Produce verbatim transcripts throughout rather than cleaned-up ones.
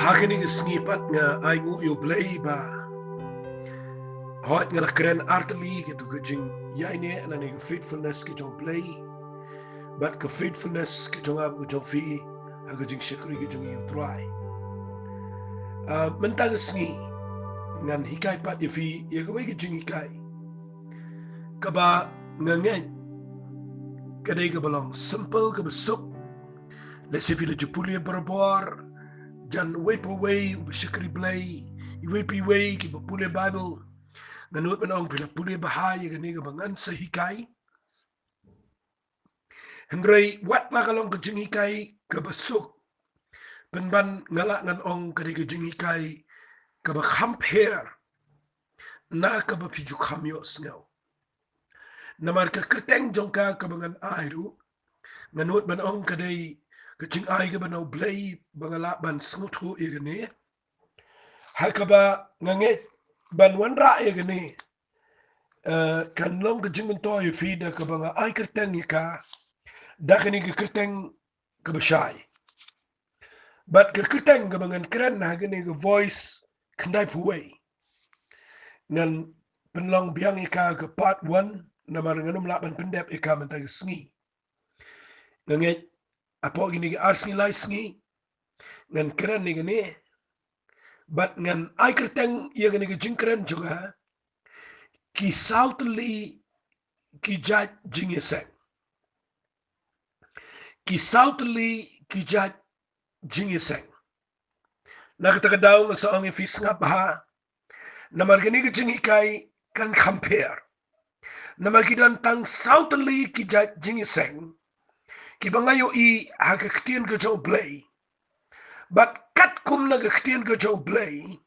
Ha kane ka sngi pat nga ai nguh ïa U Blei ba hooid nga la kren artylli katu ka jingïaineh lane ka faithfulness ka jong U Blei bad ka faithfulness ka jong nga bad ka jong phi ha ka jingshakri ka jong ïa U Trai. Ah, mynta ka sngi ngan hikai pat ïa phi ïa kawei ka jinghikai kaba nga ngeit ka dei kaba long simple, kaba suk. Lehse phi la ju pule barabor jan wei pa wei uba shakri Blei, iwei pa iwei kiba pule Baibl. Nga nud ban ong phi la pule bha ïa kane kaba ngan sa hikai. Hynrei wat la ka long ka jinghikai kaba suk, pynban nga lah ngan ong ka dei ka jinghikai kaba kham pher na kaba phi ju kham ïohsngew. Namar ka kyrteng jong ka kaba ngan ai ruh, nga nud ban ong ka dei ka jingai kaba na U Blei ba nga lah ban sngewthuh ïa kane. Ha kaba nga ngeit ban wanrah ïa kane, eh, kan long ka jingmyntoi ïa phi da kaba nga ai kyrteng ïa ka da kane ka kyrteng kaba shai. Bad ka kyrteng kaba ngan kren ha kane ka Voice khyndaiphew wei ngan pynlong biang ïa ka ka part one, namar ngan ym lah ban pyndep ïa ka mynta ka sngi. Nga ngeit hapoh kine ki ar sngi lai sngi ngan kren ïa kane bad ngan ai kyrteng ïa kane ka jingkren jong nga, ki saw tylli ki jait jingïaseng. Ki saw tylli ki jait jingïaseng. Na kata ka daw nga sa ong ïa phi sngap bha, namar kane ka jinghikai kan kham pher. Namar ki don tang saw tylli ki jait jingïaseng kiba nga ïohi ha ka ktien ka jong U Blei. Bad katkum na ka ktien ka jong U Blei,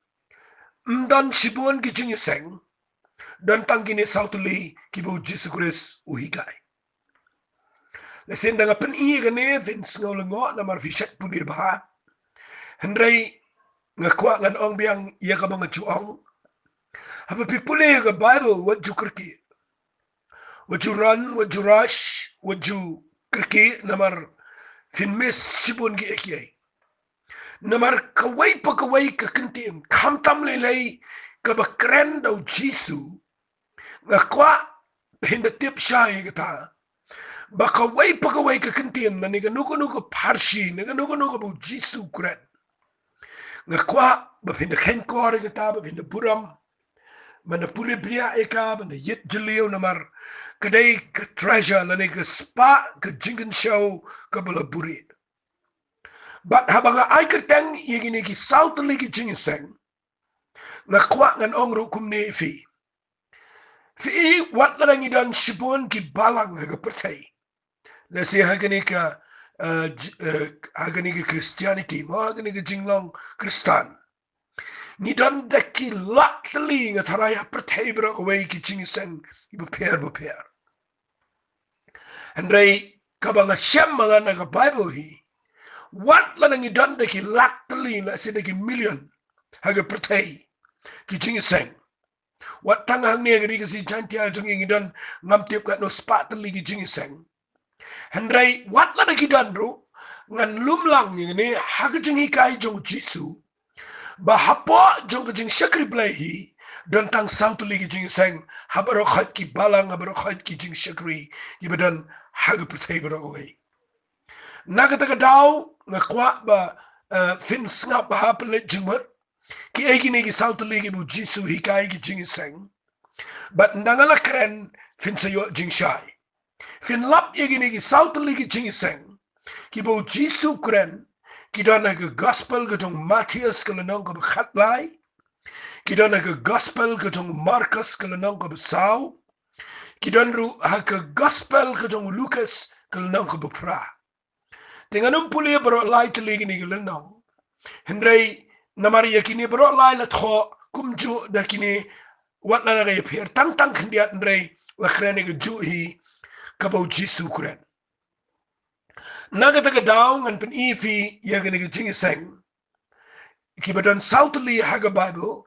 ym don shibun ki jingïaseng, don tang kine saw tylli kiba U Jisu Khrist u hikai. Lehse ynda nga pyni ïa kane phin sngew lyngngoh namar phi shait pule bha. Hynrei nga kwah ngan ong biang ïa kaba nga ju ong. Haba phi pule ïa ka Baibl wat ju kyrkieh. Wat ju ran, wat ju rush, wat ju kyrkieh namar phin miss shibun kiei kiei. Namar kawei pa kawei ka kyntien, khamtam lei lei kaba kren da U Jisu, nga kwah phin da tip shai ïa kata, ba kawei pa kawei ka kyntien, na ne kano kano ka pharshi, na kano kano kaba U Jisu u kren, nga kwah ba phin da kheiñkor ïa kata, ba phin da burom, ba phin da pule bniah ïa ka, ba phin da ïit jylliew, namar ka dei ka treasure lane ka spah ka jingkynshew kaba la buhrieh. Bad haba nga ai kyrteng ïa kine ki saw tylli ki jingïaseng, nga kwah ngan ong ruh kumne ïa phi. Phi i, wat lada ngi don shibun ki balang ha ka pyrthei, lehse ha kane ka, eh, j-, eh, ha kane ka Christianity, mo ha kane ka jinglong Khristan, ngi don da ki lak tylli, nga tharai ha pyrthei baroh kawei, ki jingïaseng kiba pher bapher. Hynrei kaba nga shem ma nga na ka Baibl hi, wat lada ngi don da ki lak tylli, lehse da ki million ha ka pyrthei ki jingïaseng. Wat tang hangne ha ka ri Khasi Jaiñtia jong ngi ngi don, ngam tip katno spah tylli ki jingïaseng. Hynrei wat lada ki don ruh, ngan lum lang ïa kane ha ka jinghikai jong U Jisu, ba hapoh jong ka jingshakri Blei hi, don tang saw tylli ki jingïaseng ha baroh khoit ki balang, ha baroh khoit ki jingshakri kiba don ha ka pyrthei baroh kawei. Na kata ka daw nga kwah ba, eh, phin sngap bha, phin leit jingmut kiei kine ki saw tylli kiba U Jisu u hikai ki jingïaseng. Bad ynda nga la kren phin sa ïoh jingshai. Phin lap ïa kine ki saw tylli ki jingïaseng kiba U Jisu u kren, ki don ha ka Gospel ka jong u Mathaios ka lynnong kaba khatlai, ki don ha ka Gospel ka jong u Markos ka lynnong kaba saw, ki don ruh ha ka Gospel ka jong u Lukas ka lynnong kaba phra. Te ngan ym pule baroh lai tylli kine ki lynnong. Hynrei namar ïa kine baroh lai la thoh kumjuh da kine, wat lada ka ïapher tang tang khyndiat, hynrei la kren ïa kajuh hi kaba U Jisu u kren. Na kata ka daw ngan pyni ïa phi ïa kine ki jingïaseng kiba don saw tylli ha ka Baibl,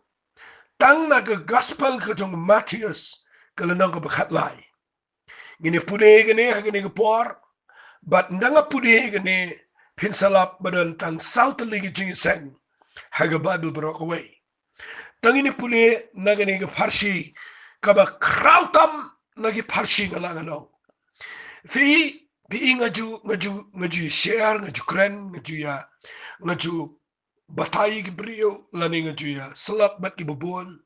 tang na ka Gospel ka jong u Mathaios ka lynnong kaba khatlai. Ngin ïa pule ïa kane ha kane ka por, bad ynda nga pule ïa kane phin sa lap ba don tang saw tylli ki jingïaseng ha ka Baibl baroh kawei. Tang ïa ngi pule na kane ka pharshi kaba khraw tam na ki pharshi nga la ngan ong. Phi, phi nga ju, nga ju, nga ju share, nga ju kren, nga ju ïa, nga ju batai ki briew, lane nga ju ïa slap bad ki babun.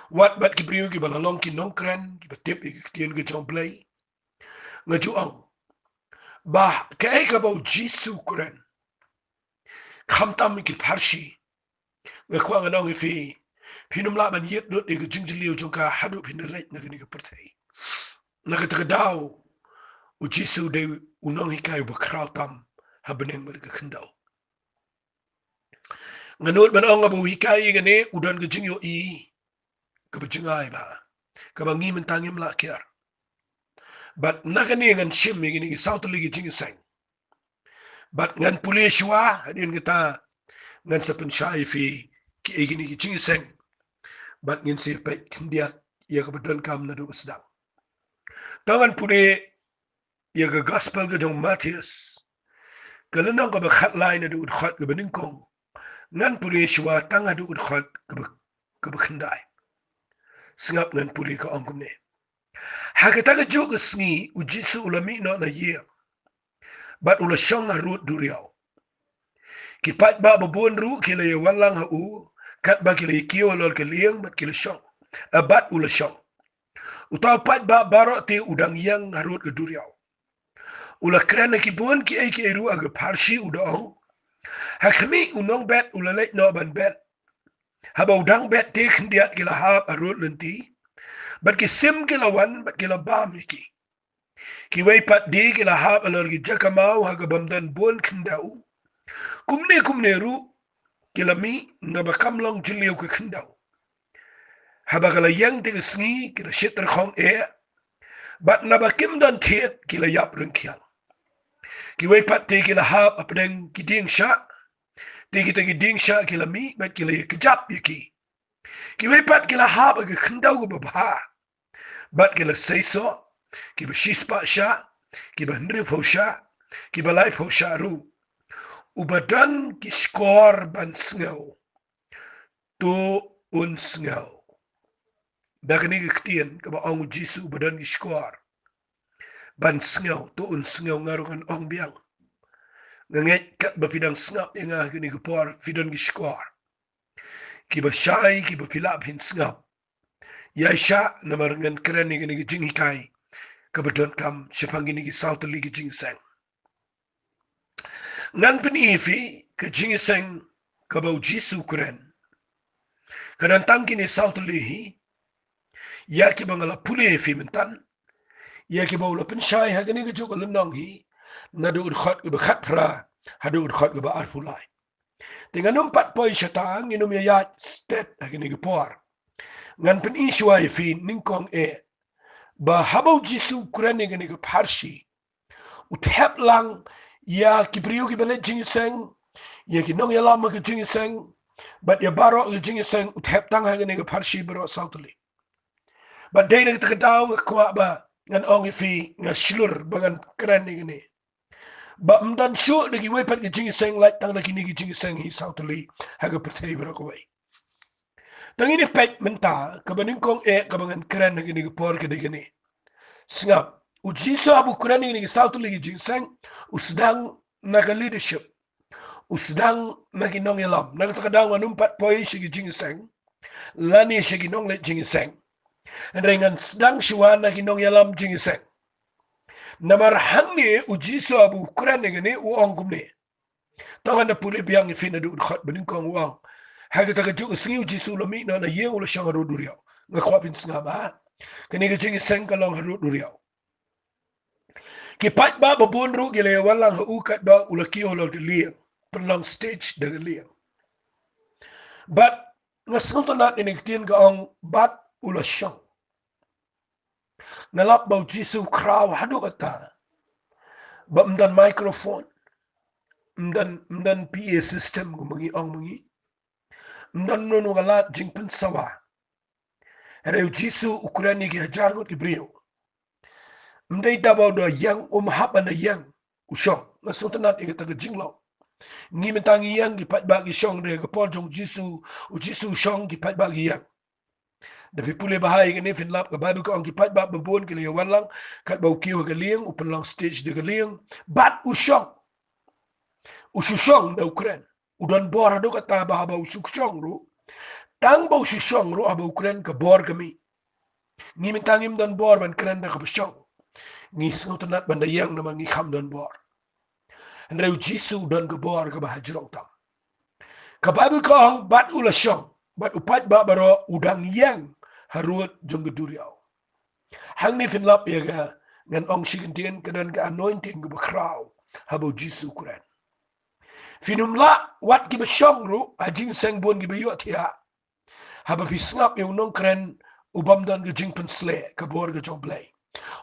Wat bad ki briew kiba la long ki nongkren, kiba tip ïa ki ktien ka jong Blei. Nga ju ong ba kaei kaba u Jisu u kren. Khamtam ïa ki pharshi. Nga kwah ngan ong ïa phi, phin ym lah ban ïit lut ïa ka jingjylliew jong ka haduh phin da leit na kane ka pyrthei. Na kata ka daw u Jisu u dei u nonghikai uba khraw tam ha bneng bad ka khyndew. Nga nud ban ong ba u hikai ïa kane u don ka jingïohi kaba jngai bha, kaba ngi mynta ngim lah kiar. Bad na kane ngan shim ïa kine ki saw tylli ki jingïaseng. Bad ngan pule shuwa, hadien kata ngan sa pynshai ïa phi kiei kine ki jingïaseng. Bad ngin sa peit khyndiat ïa kaba donkam naduh ba sdang. To ngan pule ïa ka Gospel ka jong u Mathaios, ka lynnong kaba khatlai naduh ka dkhot kaba nyngkong. Ngan pule shuwa tang haduh ka dkhot kaba, kaba khyndai. Sngap, ngan pule, ka ong kumne. Ha kata ka juh ka sngi u Jisu u la mih noh na ïing bad u la shong harud duriaw. Ki paidbah babun ruh ki la ïa wan lang ha u, katba ki la ïa kiew halor ka lieng bad ki la shong, eh, bad u la shong. Uta u paidbah baroh te u dang ïeng harud ka duriaw. U la kren ha ki bun kiei kiei ruh ha ka pharshi, u da ong. Ha khmih u nongbet u la leit noh ban bet. Haba u dang bet te khyndiat ki la hap harud lynti. Bad ki sim ki la wan bad ki la bam ïa ki. Kiwei pat de ki la hap halor ki jaka maw ha kaba ym don bun khyndew. Kumne kumne ruh ki la mih naba kam long jylliew ka khyndew. Haba ka la ïeng te ka sngi ki la shit tyrkhong eh. Bad naba kim don thied ki la ïap ryngkhiang. Kiwei pat te ki la hap hapdeng ki dieng shah. Te kita ki dieng shah ki la mih bad ki la ïa kjap ïa ki. Kiwei pat ki la hap ha ka khyndew kaba bha. Bad ki la seisoh, kiba shispah shah, kiba hynriewphew shah, kiba laiphew shah ruh. Uba don ki shkor ban sngew, to un sngew. Da kane ka ktien kaba ong u Jisu, uba don ki shkor ban sngew, to un sngew. Nga ruh ngan ong biang. Nga ngeit katba phi dang sngap ïa nga ha kane ka por phi don ki shkor kiba shai, kiba phi lah phin sngap. Ïaishah, namar ngan kren ïa kane ka jinghikai kaba donkam shaphang kine ki saw tylli ki jingïaseng. Ngan pyni ïa phi ka jingïaseng kaba u Jisu u kren. Ka don tang kine saw tylli hi, ïa kiba nga la pule ïa phi mynta, ïa kiba u la pynshai ha kane ka juh ka lynnong hi, naduh ka dkhot kaba khatphra haduh ka dkhot kaba arphew lai. Te ngan ym pat poi shata, ngin ym ïaid stet ha kane ka por. Ngan pyni shuwa ïa phi nyngkong eh ba haba u Jisu u kren ïa kane ka pharshi, u thep lang ïa ki briew kiba leit jingïaseng, ïa ki nongïalam ha ka jingïaseng, bad ïa baroh ka jingïaseng u thep tang ha kane ka pharshi baroh saw tylli. Bad dei na kata ka daw nga kwah ba ngan ong ïa phi, nga shlur ba ngan kren ïa kane. Ba ym don shuh da kiwei pat ki jingïaseng, lait tang da kine ki jingïaseng hi saw tylli ha ka pyrthei baroh kawei. Tang ïa kane peit mynta, kaba nyngkong eh kaba ngan kren ha kane ka por ka dei kane. Sngap, u Jisu haba u kren ïa kine ki saw tylli ki jingïaseng, u sdang na ka leadership. U sdang na ki nongïalam. Na kata ka daw ngan ym pat poi sha ki jingïaseng lane sha ki nongleit jingïaseng. Hynrei ngan sdang shuwa na ki nongïalam jingïaseng. Namar hangne u Jisu haba u kren ïa kane u ong kumne. To ngan da pule biang ïa phi naduh ka dkhot ba nyngkong, u ong. Ha kata ka juh ka sngi u Jisu u la mih noh na ïing, u la shong harud duriaw. Nga kwah phin sngap, ha. Kane ka jingïaseng ka long harud duriaw. Ki paidbah babun ruh ki la ïa wan lang ha u katba u la kiew halor ka lieng, pynlong stage da ka lieng. Bad nga sngewtynnat ïa kane ka ktien ka ong bad u la shong. Nga lap ba u Jisu u khraw haduh katta. Ba ym don microphone, ym don, ym don P A system kumba ngi ong ma ngi. Ym don uno uno uba lad jingpynsawa. Hynrei u Jisu u kren ïa ki hajar ngut ki briew. Ym dei da ba u da ïeng, um hap ban da ïeng, u shong. Nga sngewtynnat ïa kata ka jinglong. Ngi mynta ngi ïeng, ki paidbah ki shong, re ka por jong Jisu, u Jisu shong, ki paidbah ki ïeng. Da phi pule bha ïa kane phin lap ka Bible ka ong ki paidbah babun ki la ïa wan lang, katba u kiew ha ka lieng, u pynlong stage da ka lieng, bad u shong. U shu shong da u kren. U don bor haduh katta ba haba u shu shong ruh. Tang ba u shu shong ruh haba u kren ka bor ka mih. Ngi mynta ngim don bor ban kren da kaba shong. Ngi sngewtynnat ban da ïeng namar ngi kham don bor. Hynrei u Jisu u don ka bor kaba hajrong tam. Ka Bible ka ong bad u la shong, bad u paidbah baroh u dang ïeng harud jong ka duriaw. Hangne phin lap ïa ka, ngan ong shi kyntien, ka don ka anointing kaba khraw haba u Jisu u kren. Phin ym lah, wat kiba shong ruh ha jingïaseng bun kiba ïohthiah. Haba phi sngap ïa u nongkren u bym don ka jingpynsleh, ka bor ka jong U Blei.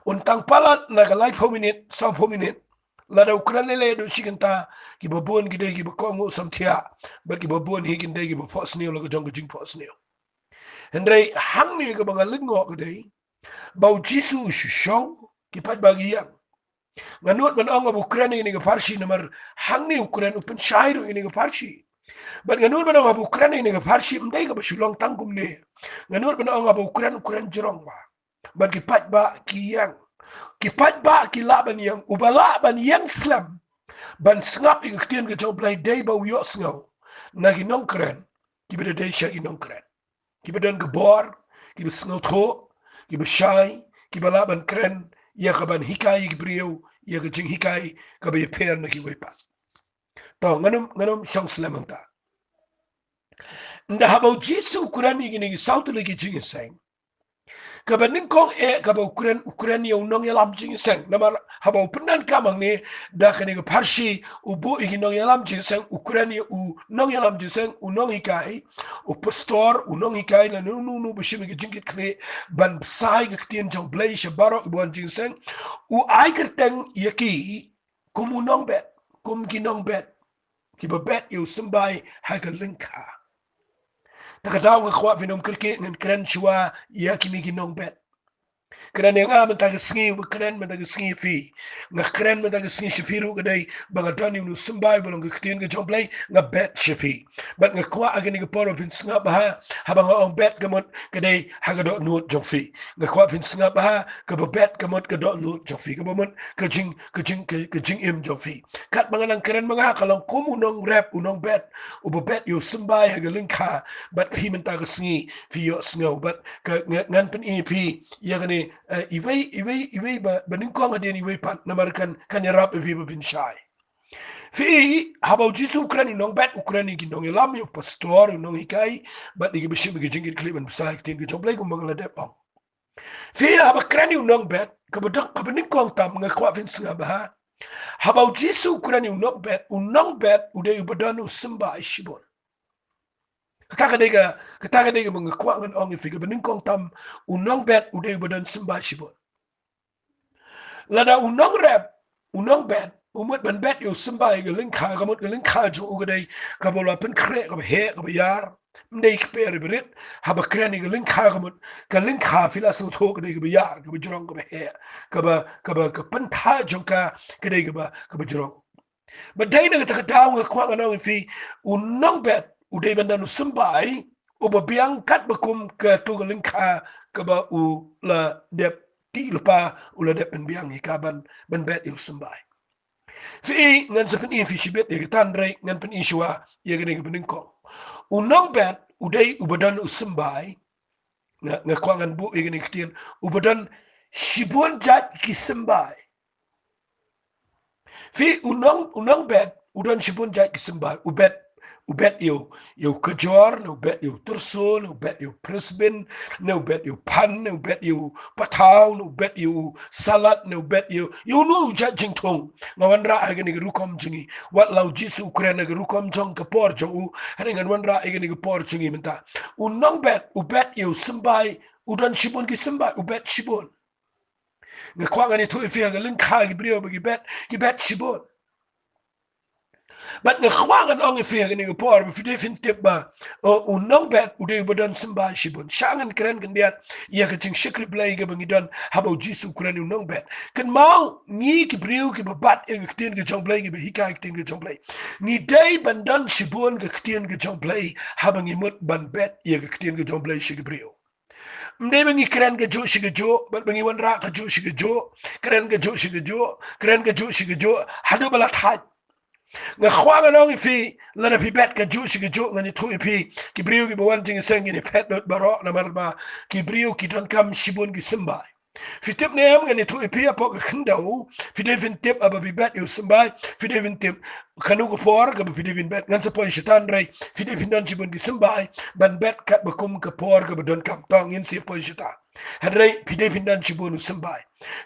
Un tang palat na ka laiphew minit, sawphew minit. Lada u kren lei lei haduh shi kynta, kiba bun ki dei kiba kohnguh samthiah, bad kiba bun hi ki dei kiba phohsniew la ka jong ka jingphohsniew. Hynrei hangne kaba nga lyngngoh ka dei ba u Jisu u shu shong, ki paidbah ki ïeng. Nga nud ban ong haba u kren ïa kane ka pharshi namar hangne u kren u pynshai ruh ïa kane ka pharshi. Bad nga nud ban ong haba u kren ïa kane ka pharshi ym dei kaba shu long tang kumne. Nga nud ban ong haba u kren, u kren jrong bha. Bad ki paidbah ki ïeng. Ki paidbah ki lah ban ïeng, uba lah ban ïeng slem ban sngap ïa ka ktien ka jong U Blei dei ba u ïohsngew na ki nongkren kiba da dei sha ki nongkren. Kiba don ka bor, kiba sngewthuh, kiba shai, kiba lah ban kren ïa kaban hikai ïa ki briew ïa ka jinghikai kaba ïapher na kiwei pat. To, ngan ym, ngan ym shong slem hangta. Ynda haba u Jisu u kren ïa kine ki saw tylli ki jingïaseng, kaba nyngkong eh kaba u kren, u kren ïa u nongïalam jingïaseng. Namar haba u pyndonkam hangne da kane ka pharshi, u buh ïa ki nongïalam jingïaseng, u kren ïa u nongïalam jingïaseng, u nonghikai, u pastor, u nonghikai, lane uno uno uba shim ïa ka jingkitkhlieh ban bsa ïa ka ktien jong U Blei sha baroh kiba wan jingïaseng. U ai kyrteng ïa ki kum u nongbet, kum ki nongbet kiba bet ïa u symbai ha ka lyngkha. Ta ka daw nga kwah phin ym kyrkieh, ngan kren shuwa ïa kine ki nongbet. Kren ïa nga mynta ka sngi, uba kren mynta ka sngi ïa phi. Nga kren mynta ka sngi sha phi ruh ka dei ba nga don ïa une u symbai ba long ka ktien ka jong U Blei, nga bet sha phi. Bad nga kwah ha kane ka por ba phin sngap bha, haba nga ong bet ka mut ka dei ha ka dohnud jong phi. Nga kwah phin sngap bha, kaba bet ka mut ka dohnud jong phi, kaba mut ka jing, ka jing, ka, ka jingim jong phi. Katba nga nang kren ma nga ka long kum u nongrep, u nongbet uba bet ïa u symbai ha ka lyngkha, bad phi mynta ka sngi phi ïohsngew, bad ka, nga, ngan pyni ïa phi ïa kane, eh, iwei, iwei, iwei ba, ba nyngkong hadien iwei pat, namar kan, kan ïarap ïa phi ba phin shai. Phi, haba u Jisu u kren ïa u nongbet, u kren ïa ki nongïalam, ïa u pastor, ïa u nonghikai, bad ïa kiba shim ïa ka jingkitkhlieh ban bsa ïa ka ktien ka jong U Blei kumba nga la dep ong. Phi, haba kren ïa u nongbet, kaba dang, kaba nyngkong tam nga kwah phin sngap bha. Haba u Jisu u kren ïa u nongbet, u nongbet u dei uba don u symbai shibun. Kata ka dei ka, kata ka dei kaba nga kwah ngan ong ïa phi, kaba nyngkong tam u nongbet u dei uba don symbai shibun. Lada u nongrep, u nongbet u mut ban bet ïa u symbai ha ka lyngkha, ka mut ka lyngkha jong u ka dei kaba la pynkhreh, kaba heh, kaba ïar. Ym dei kper iba rit. Haba kren ïa ka lyngkha, ka mut ka lyngkha phi la sngewthuh ka dei kaba ïar, kaba jrong, kaba heh, kaba, kaba, ka pynthah jong ka ka dei kaba, kaba jrong. Bad dei na kata ka daw nga kwah ngan ong ïa phi, u nongbet u dei ban don u symbai uba biang katba kum kato ka lyngkha kaba u la dep tih lypa, u la dep pynbiang ïa ka ban, ban bet ïa u symbai. Phi, ngan sa pyni ïa phi shibit ïa kata, hynrei ngan pyni shuwa ïa kane kaba nyngkong. U nongbet u dei uba don u symbai. Nga, nga kwah ngan buh ïa kane ka ktien, uba don shibun jait ki symbai. Phi, u nong, u nongbet u don shibun jait ki symbai. U bet, u bet ïa u, ïa u kajor, ne u bet ïa u tyrso, ne u bet ïa u frisbin, ne u bet ïa u phan, ne u bet ïa u pathaw, ne u bet ïa u salad, ne u bet ïa u, ïa uno u jait jingthung. Nga wanrah ha kane ka rukom jong ngi. Wat la u Jisu u kren ha ka rukom jong ka por jong u, hynrei ngan wanrah ha kane ka por jong ngi mynta. U nongbet u bet ïa u symbai, u don shibun ki symbai, u bet shibun. Nga kwah ngan ïathuh ïa phi, ha ka lyngkha ki briew ba ki bet, ki bet shibun. Bad nga kwah ngan ong ïa phi ha kane ka por, ba phi dei phin tip ba, uh, u nongbet u dei uba don symbai shibun. Sha ngan kren khyndiat ïa ka jingshakri Blei kaba ngi don haba u Jisu u kren ïa u nongbet. Kynmaw, ngi ki briew kiba bat ïa ka ktien ka jong Blei, kiba hikai ka ktien ka jong Blei, ngi dei ban don shibun ka ktien ka jong Blei haba ngi mut ban bet ïa ka ktien ka jong Blei sha ki briew. Ym dei ba ngi kren kajuh shi kajuh, bad ba ngi wanrah kajuh shi kajuh, kren kajuh shi kajuh, kren kajuh shi kajuh, haduh ba la thait. Nga kwah ngan ong ïa phi, lada phi bet kajuh shi kajuh, ngan ïathuh ïa phi, ki briew kiba wan jingïaseng kin ïaphet lut baroh, namar ba ki briew ki donkam shibun ki symbai. Phi tip ne em, ngan ïathuh ïa phi, hapoh ka khyndew, phi dei phin tip, haba phi bet ïa u symbai, phi dei phin tip kano ka por kaba phi dei phin bet. Ngan sa poi shata hynrei phi dei phin don shibun ki symbai ban bet katba kum ka por kaba donkam. To ngin sa poi shata. Hynrei phi dei phin don shibun u symbai.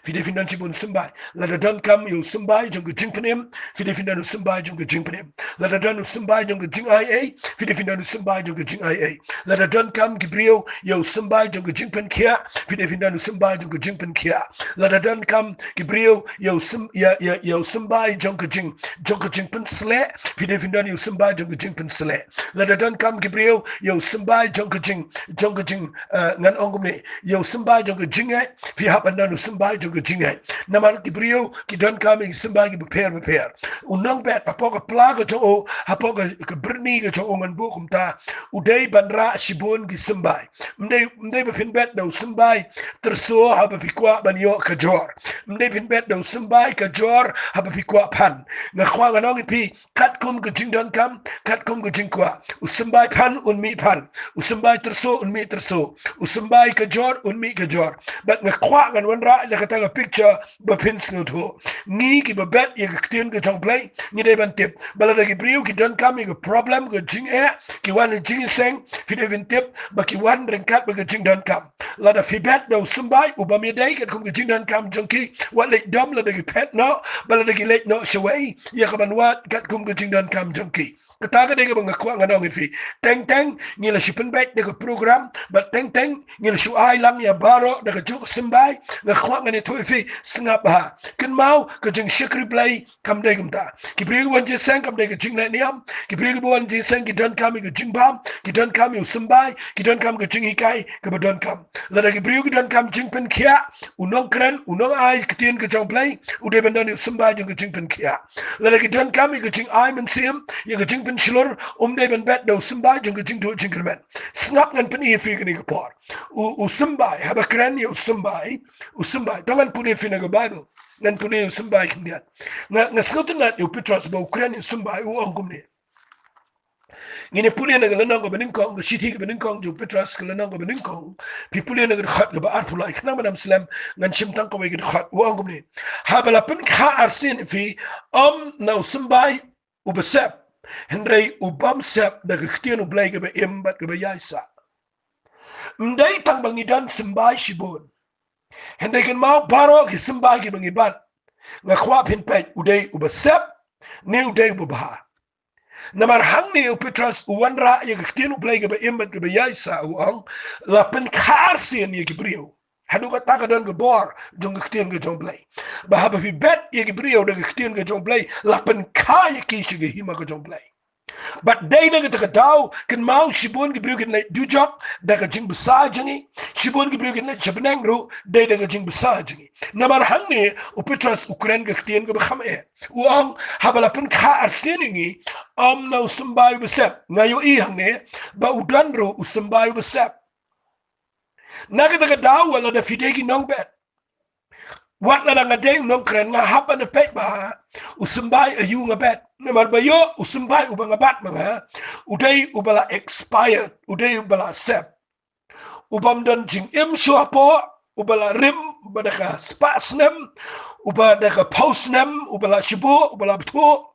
Phi dei phin don shibun u symbai. Lada donkam ïa u symbai jong ka jingpynim, phi dei phin don u symbai jong ka jingpynim. Lada don u symbai jong ka jingai ei, phi dei phin don u symbai jong ka jingai ei. Lada donkam ki briew ïa u symbai jong ka jingpynkhiah, phi dei phin don u symbai jong ka jingpynkhiah. Lada donkam ki briew ïa u sym-, ïa, ïa, ïa u symbai jong ka jing, jong ka jingpynsleh, phi dei phin don ïa u symbai jong ka jingpynsleh. Lada donkam ki briew ïa u symbai jong ka jing, jong ka jing, eh, ngan ong kumne, ïa u symbai jong ka jingngeit, phi hap ban don u symbai jong ka jingngeit. Namar ki briew ki donkam ïa ki symbai kiba pher bapher. U nongbet hapoh ka pla ka jong u, hapoh ka, ka byrni ka jong u, ngan buh kumta, u dei ban rah shibun ki symbai. Ym dei, ym dei ba phin bet da u symbai tyrso haba phi kwah ban ïoh kajor. Ym dei phin bet da u symbai kajor haba phi kwah phan. Nga kwah ngan ong ïa phi, katkum ka jingdonkam, katkum ka jingkwah. U symbai phan un mih phan. U symbai tyrso un mih tyrso. U symbai kajor un mih kajor. Bad nga kwah ngan wanrah ïa kata ka picture ba phin sngewthuh. Ngi kiba bet ïa ka ktien ka jong Blei, ngi dei ban tip ba lada ki briew ki donkam ïa ka problem, ka jingeh, ki wan ha jingïaseng, phi dei phin tip ba ki wan ryngkat bad ka jingdonkam. Lada phi bet da u symbai, u bym ïadei katkum ka jingdonkam jong ki, wat leit dom lada ki phet noh, bad lada ki leit noh shawei, ïa kaban wad katkum ka jingdonkam jong ki. Kata ka dei kaba nga kwah ngan ong ïa phi. Teng teng ngi la shu pynbeit da ka program, bad teng teng ngi la shu ai lang ïa baroh da kajuh ka symbai. Nga kwah ngan ïathuh ïa phi, sngap bha. Kynmaw, ka jingshakri Blei kam dei kumta. Ki briew ki wan jingïaseng kam dei ka jingleh niam. Ki briew kiba wan jingïaseng ki donkam ïa ka jingbam, ki donkam ïa u symbai, ki donkam ka jinghikai kaba donkam. Lada ki briew ki donkam jingpynkhiah, u nongkren, u nongai ktien ka jong Blei, u dei ban don ïa u symbai jong ka jingpynkhiah. Lada ki donkam ïa ka jingai mynsiem, ïa ka jingpynshlur, um dei ban bet da u symbai jong ka jingduh jingkyrmen. Sngap, ngan pyni ïa phi kane ka por. U, u symbai, haba kren ïa u symbai, u symbai. To ngan pule ïa phi na ka Baibl. Ngan pule ïa u symbai khyndiat. Nga, nga sngewtynnat ïa u Petros ba u kren ïa u symbai, u ong kumne. Ngin ïa pule na ka lynnong kaba nyngkong, ka shithi kaba nyngkong jong u Petros, ka lynnong kaba nyngkong. Phi pule na ka dkhot kaba arphew lai, khnang ba ym slem, ngan shim tang kawei ka dkhot, u ong kumne. Haba la pynkha arsien ïa phi, ym na u symbai uba sep, hynrei u bym sep, da ka ktien u Blei kaba im bad kaba ïaisah. Ym dei tang ba ngi don symbai shibun. Hynrei kynmaw, baroh ki symbai kiba ngi bat, nga kwah phin peit, u dei uba sep, ne u dei uba bha. Namar hangne u Petros u wanrah ïa ka ktien u Blei kaba im bad kaba ïaisah, u ong, la pynkha arsien ïa ki briew. Haduh katta ka don ka bor jong ka ktien ka jong Blei. Ba haba phi bet ïa ki briew da ka ktien ka jong Blei, la pynkha ïa ki sha ka hima ka jong Blei. Bad dei na kata ka daw, kynmaw, shibun ki briew kin leit dujok da ka jingbsa jong ngi. Shibun ki briew kin leit sha bneng ruh, dei da ka jingbsa jong ngi. Namar hangne u Petros u kren ka ktien kaba kham eh. U ong, haba la pynkha arsien ïa ngi, ym na u symbai uba sep. Nga ïohi hangne ba u don ruh u symbai uba sep. Na kata ka daw, wat lada phi dei ki nongbet, wat lada nga dei u nongkren, nga hap ban peit ba u symbai aïu nga bet. Namar ba ïoh u symbai uba nga bat ma nga, u dei uba la expired, u dei uba la sep. U bym don jingim shuh hapoh, uba la rim, uba da ka spah snem, uba da ka phew snem, uba la shibun, uba la bthuh,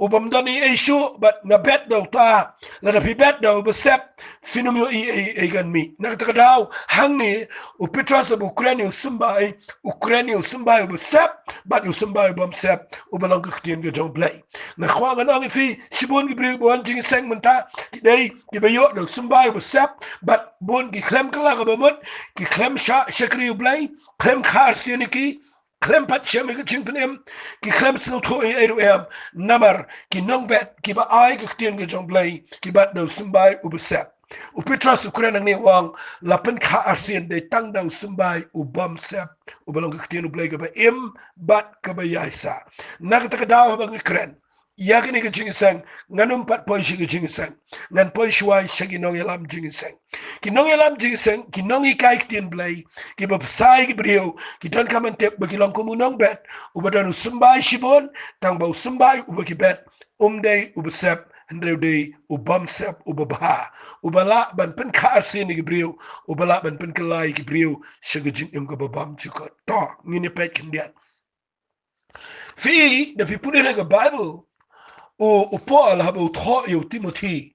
u bym don ei ei shuh, bad nga bet da uta. Lada phi bet da uba sep, phin ym ïohi ei ei kan mih. Na kata ka daw, hangne u Petros haba u kren ïa u symbai, u kren ïa u symbai uba sep bad u symbai u bym sep, uba long ka ktien ka jong Blei. Nga kwah ngan ong ïa phi, shibun ki briew ba wan jingïaseng mynta, ki dei kiba ïoh da u symbai uba sep, bad bun ki khlem kylla kaba mut, ki khlem shah shakri U Blei, khlem kha arsien ïa ki, khlem pat shem ïa ka jingpynim, ki khlem sngewthuh ïa ei ruh em, namar ki nongbet kiba ai ka ktien ka jong U Blei ki bat da u symbai uba sep. U Petros u kren hangne u ong, la pynkha arsien dei tang da u symbai u bym sep, uba long ka ktien U Blei kaba im bad kaba ïaisah. Na kata ka daw haba ngi kren ïa kane ka jingïaseng, ngan ym pat poi sha ka jingïaseng, ngan poi shuwa sha ki nongïalam jingïaseng. Ki nongïalam jingïaseng, ki nonghikai ktien Blei, kiba bsa ïa ki briew, ki donkam ban tip ba ki long kum u nongbet uba don u symbai shibun, tang ba u symbai uba ki bet um dei uba sep, hynrei u dei u bym sep uba bha, uba lah ban pynkha arsien ïa ki briew, uba lah ban pynkylla ïa ki briew sha ka jingim kaba bymjukut. To, ngin ïa peit khyndiat. Phi, da phi pule na ka Baibl, u, u Paul haba u thoh ïa u Timothi,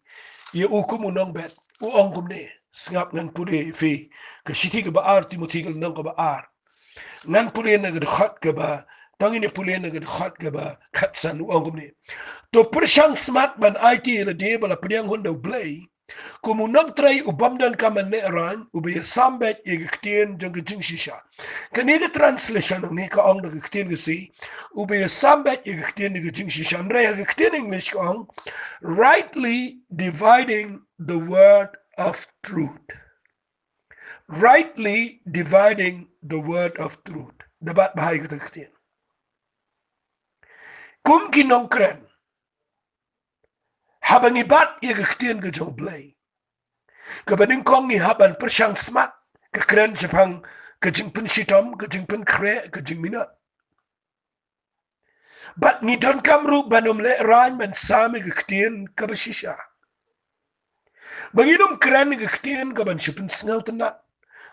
ïa u kum u nongbet, u ong kumne, sngap ngan pule ïa phi, ka shithi kaba ar Timothi ka lynnong kaba ar. Ngan pule na ka dkhot kaba, tang ngin ïa pule na ka dkhot kaba khatsan, u ong kumne. To pyrshang smat ban aiti ïa lade ba la pdiang hun da U Blei, kum u nongtrei u bym donkam ban lehraiñ, uba ïasam beit ïa ka ktien jong ka jingshisha. Kane ka translation hangne ka ong da ka ktien Khasi, uba ïasam beit ïa ka ktien jong ka jingshisha. Hynrei ha ka ktien English ka ong, rightly dividing the word of truth. Rightly dividing the word of truth. Da bat bha ïa kata ka ktien. Kum ki nongkren, haba ngi bat ïa ka ktien ka jong U Blei, kaba nyngkong ngi hap ban pyrshang smat, ka kren shaphang ka jingpynshitom, ka jingpynkhreh, ka jingminot. Bad ngi donkam ruh ban ym lehraiñ ban sam ïa ka ktien kaba shisha. Ba ngin ym kren ïa ka ktien kaban shu pynsngew tynnat,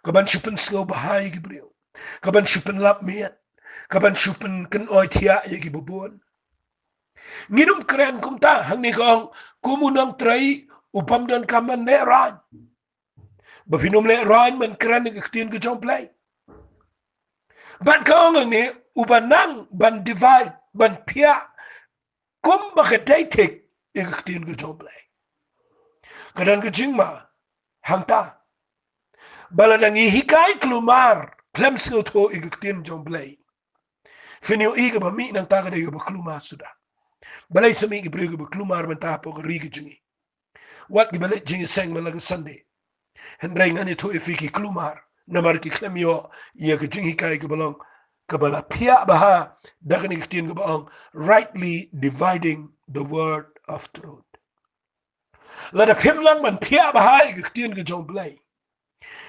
kaban shu pynsngew bha ïa ki briew, kaban shu pynlap miet, kaban shu pynkynoi thiah ïa kiba bun. Ngin ym kren kumta, hangne ka ong, kum u nongtrei u bym donkam ban lehraiñ. Ba phin ym lehraiñ ban kren ïa ka ktien ka jong U Blei. Bad ka ong hangne, uba nang ban divide, ban phiah, kumba ka dei thik ïa ka ktien ka jong U Blei. Ka don ka jingma hangta, ba lada ngi hikai kulmar, khlem sngewthuh ïa ka ktien jong U Blei, phin ïohi kaba mih nangta ka dei kaba kulmar suda. Balei sa mih ki briew kiba kulmar mynta hapoh ka ri ka jong ngi? Wat kiba leit jingïaseng man la ka Sunday. Hynrei ngan ïathuh ïa phi ki kulmar, namar ki khlem ïoh ïa ka jinghikai kaba long, kaba la phiah bha da kane ka ktien kaba ong, rightly dividing the word of truth. Lada phim nang ban phiah bha ïa ka ktien ka jong U Blei,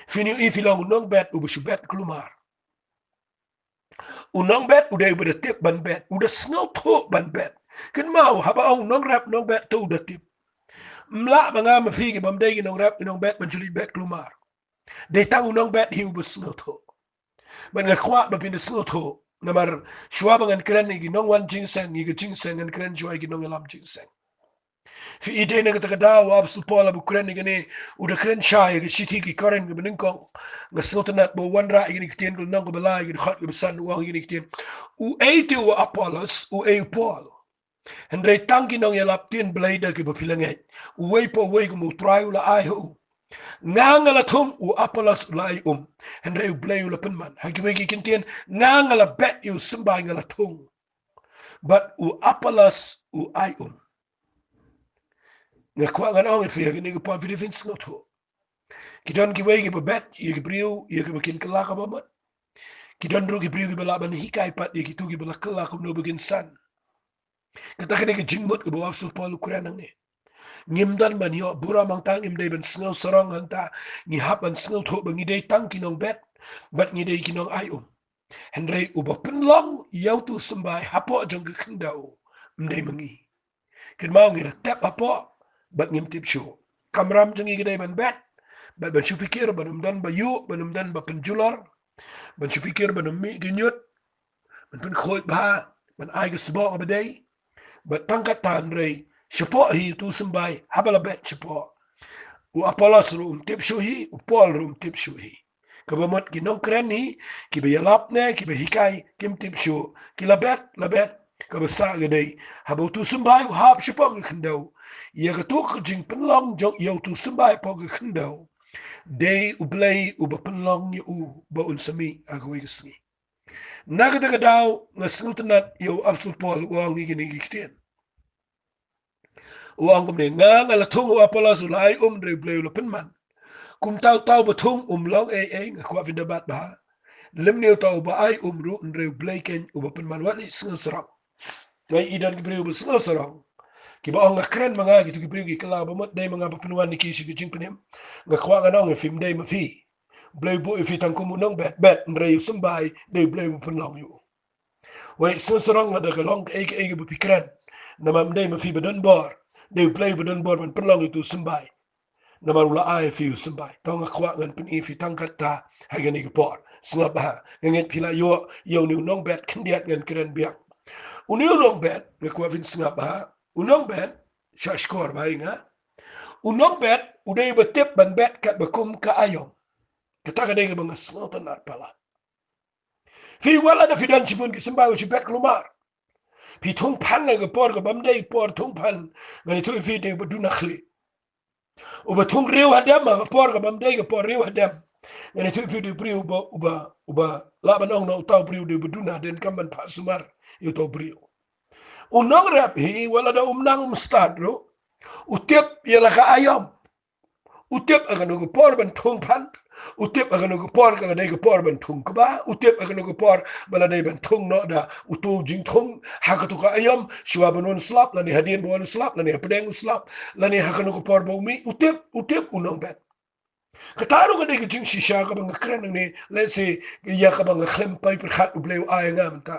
phin ïohi phi long u nongbet uba shu bet kulmar. U nongbet u dei uba da tip ban bet, u da sngewthuh ban bet. Kynmaw, haba ong nongrep nongbet, to u da tip. Ym lah ma nga ma phi kibym dei ki nongrep ki nongbet ban shu leit bet kulmar. Dei tang u nongbet hi uba sngewthuh. Bad nga kwah ba phin da sngewthuh, namar shuwa ba ngan kren ïa ki nongwan jingïaseng, ïa ka jingïaseng, ngan kren shuwa ïa ki nongïalam jingïaseng. Phi i, dei na kata ka daw u Apostol Paul haba u kren ïa kane, u da kren shai ïa ka shithi ki Korinth kaba nyngkong. Nga sngewtynnat ba u wanrah ïa kane ka ktien ka lynnong kaba lai, ïa ka dkhot kaba san, u ong ïa kane ka ktien. Uei te u Apollos, uei u Paul? Hynrei tang ki nongïalap ktien Blei da kiba phi la ngeit. Uwei pa uwei kum u Trai u la ai ha u. Nga nga la thung, u Apollos u la ai um. Hynrei U Blei u la pynman. Ha kiwei ki kyntien, nga nga la bet ïa u symbai, nga la thung. Bad u Apollos u ai um. Nga kwah ngan ong ïa phi ha kane ka por, phi dei phin sngewthuh. Ki don kiwei kiba bet ïa ki briew ïa kiba kin kylla kaba mut. Ki don ruh ki briew kiba lah ban hikai pat ïa kito kiba la kylla kumno ba kin san. Kata ka dei ka jingmut kaba u Apostol Paul u kren hangne. Ngim don ban ïoh burom hangta, ngim dei ban sngew sarong hangta. Ngi hap ban sngewthuh ba ngi dei tang ki nongbet bad ngi dei ki nong ai um. Hynrei uba pynlong ïa utu u symbai hapoh jong ka khyndew, ym dei ma ngi. Kynmaw, ngi la tep hapoh bad ngim tip shuh. Kamram jong ngi ka dei ban bet bad ban shu pyrkhat, ban ym don ba ïuh, ban ym don ba pynjulor, ban shu pyrkhat, ban ym mih ki ñiut, ban pynkhuid bha, ban ai ka sboh kaba dei. Bad tang kata, hynrei shapoh hi utu u symbai, haba la bet shapoh, u Apollos ruh um tip shuh hi, u Paul ruh um tip shuh hi. Kaba mut ki nongkren hi, kiba ïalap ne kiba hikai, kim tip shuh. Ki la bet, la bet. Kaba sah ka dei, haba utu u symbai u hap shapoh ka khyndew, ïa katu ka jingpynlong jong ïa utu u symbai hapoh ka khyndew, dei U Blei uba pynlong ïa u ba un sa mih ha kawei ka sngi. Na kata ka daw nga sngewtynnat ïa u Apostol Paul u ong ïa kine ki ktien. U ong kumne, nga nga la thung, u Apollos u la ai um, hynrei u Blei u la pynman. Kumta uta uba thung um long ei ei, nga kwah phin da bat bha. Lymne uta uba ai um ruh, hynrei u Blei keiñ uba pynman. Wat leit sngewsarong. Nga i don ki briew ba sngewsarong, kiba ong nga kren ma nga, kito ki briew ki kylla ba mut dei ma nga ba pynwan ïa ki sha ka jingpynim. Nga kwah ngan ong ïa phi, ym dei ma phi. U Blei u buh ïa phi tang kum u nongbet, bet, hynrei u symbai dei u Blei uba pynlong ïa u. Wei, sngewsarong lada ka long kaei kaei kaba phi kren. Namar ym dei ma phi ba don bor, dei u Blei uba don bor ban pynlong ïa uto u symbai. Namar u la ai ïa phi u symbai. Te nga kwah ngan pyni ïa phi tang katta ha kane ka por. Sngap bha. Nga ngeit phi la ïoh ïa une u nongbet khyndiat, ngan kren biang. Une u nongbet, nga kwah phin sngap bha. U nongbet, shah shkor bha ïa nga. U nongbet u dei uba tip ban bet katba kum ka aïom. Kata ka dei kaba nga sngewtynnat palat. Phi, wat lada phi don shibun ki symbai, wat shu bet kulmar. Phi thung phan ha ka por kaba ym dei por thung phan, ngan ïathuh ïa phi, dei uba duna khlieh. Uba thung riew hadem ha ka por kaba ym dei ka por riew hadem, ngan ïathuh ïa phi, dei u briew uba, uba, uba lah ban ong na uta u briew dei uba duna, donkam ban phah sumar ïa uta u briew. U nongrep hi, wat lada um nang um stad ruh, u tip ïa la ka aïom. U tip ha kano ka por ban thung phan. U tip ha kano ka por ka la dei ka por ban thung kba. U tip ha kano ka por ba la dei ban thung noh da uto u jingthung ha kato ka aïom, shuwa ban wan slap, lane hadien ban wan slap, lane hapdeng u slap, lane ha kano ka por ba u mih. U tip, u tip u nongbet. Kata ruh ka dei ka jingshisha kaba nga kren nangne, lehse ïa kaba nga khlem poi pyrkhat U Blei u ai ïa nga mynta.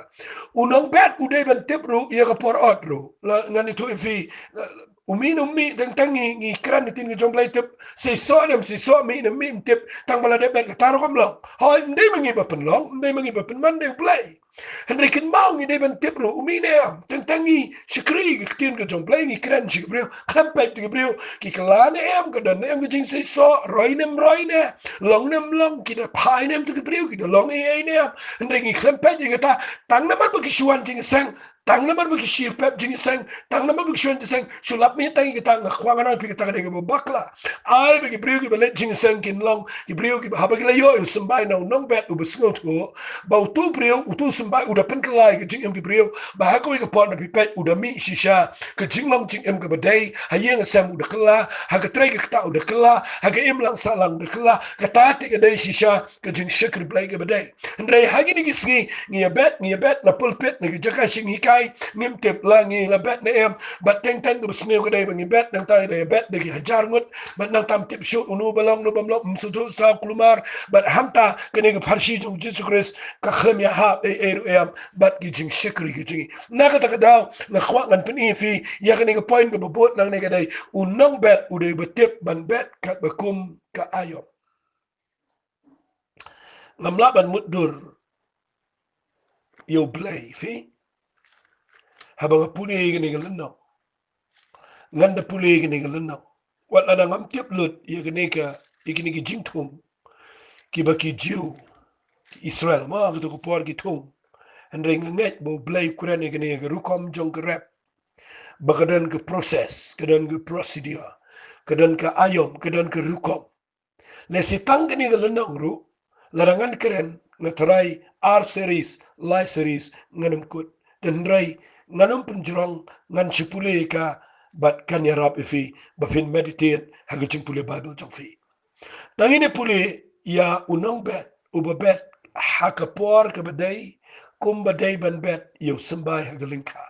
U nongbet u dei ban tip ruh ïa ka por ot ruh. La, ngan ïathuh ïa phi, la, u mih ne um mih, teng teng ngi, ngi kren ïa ka ktien ka jong U Blei, tip seisoh ne ym seisoh, mih ne ym mih ym tip, tang ba la dep bet kata ruh kam long. Hooid, ym dei ma ngi ba pynlong, ym dei ma ngi ba pynman, dei U Blei. Hynrei kynmaw, ngi dei ban tip ruh u mih ne em. Teng teng ngi shakri ïa ka ktien ka jong U Blei, ngi kren sha ki briew, khlem peit ïa ki briew ki kylla ne em, ka don ne em ka jingseisoh, roi ne ym roi ne, long ne ym long, ki da phai ne em ïa ki briew, ki da long ei ei ne em. Hynrei ngi khlem peit ïa kata, tang namar ba ki shu wan jingïaseng, tang namar ba ki shu pep jingïaseng, tang namar ba ki shu wan jingïaseng, shu lap mih tang ïa kata. Nga kwah ngan ong ïa phi, kata ka dei kaba bakla. Ai ba ki briew kiba leit jingïaseng kin long ki briew kiba, haba ki la ïoh ïa u symbai na u nongbet uba sngewthuh ba uto u briew, uto u symbai u da pynkylla ïa ka jingim ki briew, ba ha kawei ka por, lada phi peit, u da mih shisha. Ka jinglong jingim kaba dei ha ïing ha sem u da kylla, ha ka trei ka ktah u da kylla, ha ka imlang sahlang u da kylla. Kata te ka dei shisha ka jingshakri Blei kaba dei. Hynrei ha kine ki sngi ngi ïa bet, ngi ïa bet na pulpit, na ki jaka jinghikai, ngim tip la ngi la bet ne em. Bad teng teng kaba sniew ka dei ba ngi bet, nangta ïa bet da ki hajar ngut, bad nangta ym tip shuh uno ba long, uno bym long, ym sngewthuh saw kulmar. Bad hangta kane ka pharshi jong U Jisu Khrist ka khlem ïahap ei ei ruh em bad ki jingshakri ki jong ngi. Na kata ka daw nga kwah ngan pyni ïa phi ïa kane ka point kaba bud nangne, ka dei u nongbet u dei uba tip ban bet katba kum ka aïom. Ngam lah ban mutdur ïa U Blei, phi. Haba nga pule ïa kane ka lynnong, ngan da pule ïa kane ka lynnong, wat lada ngam tip lut ïa kane ka, ïa kine ki jingthung kiba ki Jiw, ki Israel, ma ha kato ka por ki thung. Hynrei nga ngeit ba U Blei u kren ïa kane ka rukom jong ka rep, ba ka don ka process, ka don ka procedure, ka don ka aïom, ka don ka rukom. Lehse tang kane ka lynnong ruh, lada ngan kren, nga tharai ar series, lai series ngan ym kut. Hynrei ngan ym pynjrong, ngan shu pule ïa ka, bad kan ïarap ïa phi ba phin meditate ha ka jingpule Baibl jong phi. Tang ïa ne pule ïa u nongbet uba bet ha ka por kaba dei, kumba dei ban bet ïa u symbai ha ka lyngkha.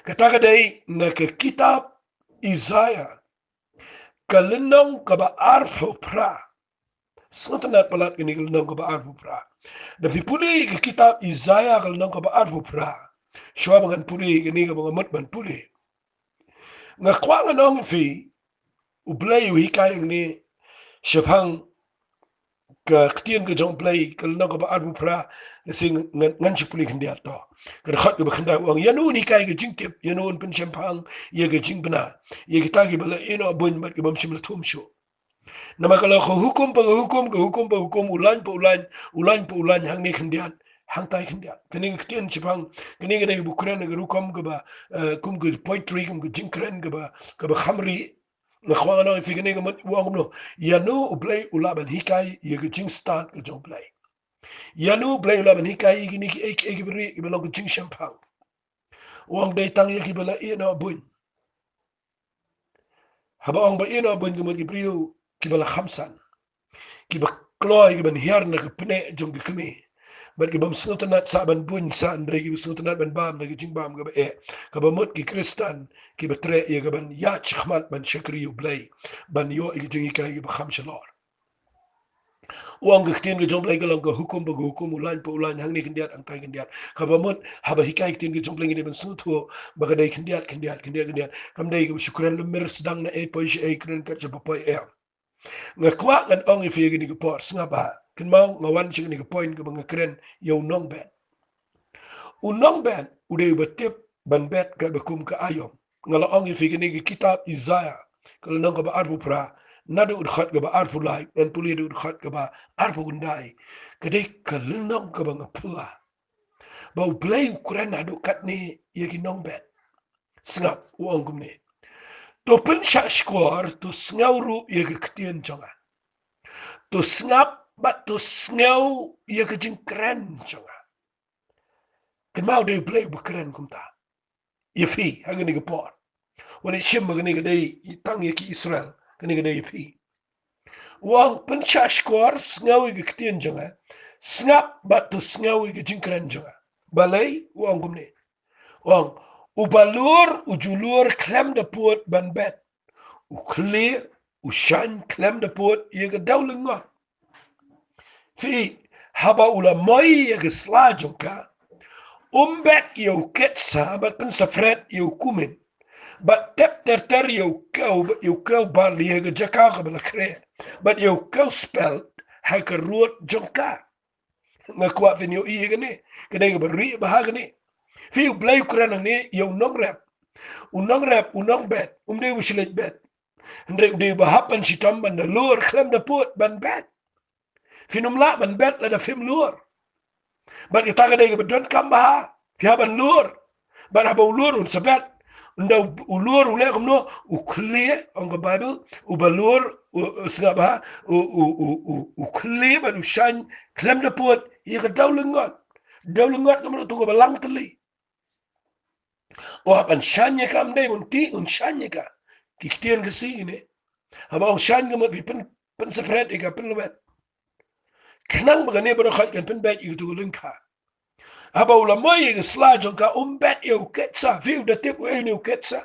Kata ka dei na ka kitab Isaiah, ka lynnong kaba arphew phra. Sngewtynnat palat, kane ka lynnong kaba arphew phra. Da phi pule ka kitab Isaiah ka lynnong kaba arphew phra, shuwa ba ngan pule kane kaba nga mut ban pule, nga kwah ngan ong ïa phi, U Blei u hikai hangne shaphang ka ktien ka jong U Blei, ka lynnong kaba arphew phra. Lehse ngan, ngan shu pule khyndiat to. Ka dkhot kaba khyndai u ong, ïano un hikai ka jingtip, ïano un pynshemphang ïa ka jingbna ïa kita kiba la ïehnoh buiñ bad kibym shym la thum shuh. Namar ka long ka hukum pa ka hukum, ka hukum pa ka hukum, u lain pa u lain, u lain pa u lain, hangne khyndiat, hangtai khyndiat. Kane ka ktien shaphang, kane ka dei ba u kren ha ka rukom kaba, eh, kum ka poetry, kum ka jingkren kaba, kaba khamri. Nga kwah ngan ong ïa phi kane ka mut u ong kumno, ïano U Blei u lah ban hikai ïa ka jingstad ka jong U Blei. Ïa no Blei u la ban hikai ïa kine ki ei ki ei ki bri ki ba long ka jingshemphang? U ong dei tang ïa ki ba la ïeh noh buiñ. Haba ong ba ïeh noh buiñ ka mut ki briew ki ba la khamsan, ki ba kloi ki ban hiar na ka pneh jong ki kmie, bad ki bym sngewtynnat sa ban buiñ sa, hynrei ki ba sngewtynnat ban bam da ka jingbam ka ba eh, ka ba mut ki Khristan ki ba treh ïa ka ban ïaid shakhmat ban shakri ïa U Blei, ban ïoh ïa ka jinghikai ka ba kham shalor. U ong ka ktien ka jong U Blei ka long ka hukum ba ka hukum, u lain pa u lain, hangne khyndiat hangtai khyndiat. Ka ba mut haba hikai ka ktien ka jong U Blei ngi dei ban sngewthuh ba ka dei khyndiat khyndiat khyndiat khyndiat. Kam dei ka ba shu kren lymmer sdang na ei poi sha ei, kren kat sha ba poi em. Nga kwah ngan ong ïa phi ïa kane ka por, sngap bha. Kynmaw nga wan sha kane ka point ka ba nga kren ïa u nongbet. U nongbet u dei u ba tip ban bet kat ba kum ka aïom. Nga la ong ïa phi kane ka kitab Isaiah, ka lynnong ka ba arphew phra, naduh u dkhot ka ba arphew lai, ngan pule da u dkhot ka ba arphew khyndai. Ka dei ka lynnong ka ba nga pule ba U Blei u kren haduh katne ïa ki nongbet. Sngap, u ong kumne: To pynshah shkor, to sngew ruh ïa ka ktien jong nga. To sngap bad to sngew ïa ka jingkren jong nga. Kynmaw, dei U Blei u ba kren kumta ïa phi ha kane ka por. Wat leh shim ba kane ka dei tang ïa ki Israel, kane ka dei ïa phi. U ong: Pynshah shkor, sngew ïa ka ktien jong nga. Sngap bad to sngew ïa ka jingkren jong nga. Balei? U ong kumne. U ong: U ba lur u ju lur khlem da pud ban bet. U khlieh u shaiñ khlem da pud ïa ka dewlyngngod. Phi, haba u la moi ïa ka sla jong ka, um bet ïa u ketsa bad pynsaphred ïa u kumin, bad tep ter ter ïa u kew, bad ïa u kew barli ha ka jaka ka ba la khreh, bad ïa u kew spelt ha ka rud jong ka. Nga kwah phin ïohi ïa kane, ka dei ka ba rieh bha kane. Phi, U Blei u kren hangne ïa u nongrep. U nongrep, u nongbet, um dei u ba shu leit bet. Hynrei u dei u ba hap ban shitom ban da lur khlem da pud ban bet. Phin ym lah ban bet lada phim lur. Bad kata ka dei ka ba donkam bha, phi hap ban lur. Bad haba u lur un sa bet. Ynda u, u lur u leh kumno? U khlieh, ong ka Baibl, u ba lur, u, u, sngap bha, u, u, u, u, u khlieh bad u shaiñ khlem da pud ïa ka dewlyngngod. Dewlyngngod ka mut uto ka ba lang tylli. U hap ban shaiñ ïa ka, ym dei ban tih, un shaiñ ïa ka. Ki ktien ka sngi ne. Haba ong shaiñ ka mut phi pyn, pynsaphred ïa ka, pynlwet. Khnang ba kane baroh khoit kan pynbeit ïa katu ka lyngkha. Haba u la moi ïa ka sla jong ka, um bet ïa u ketsa. Phi, u da tip u ei ne u ketsa.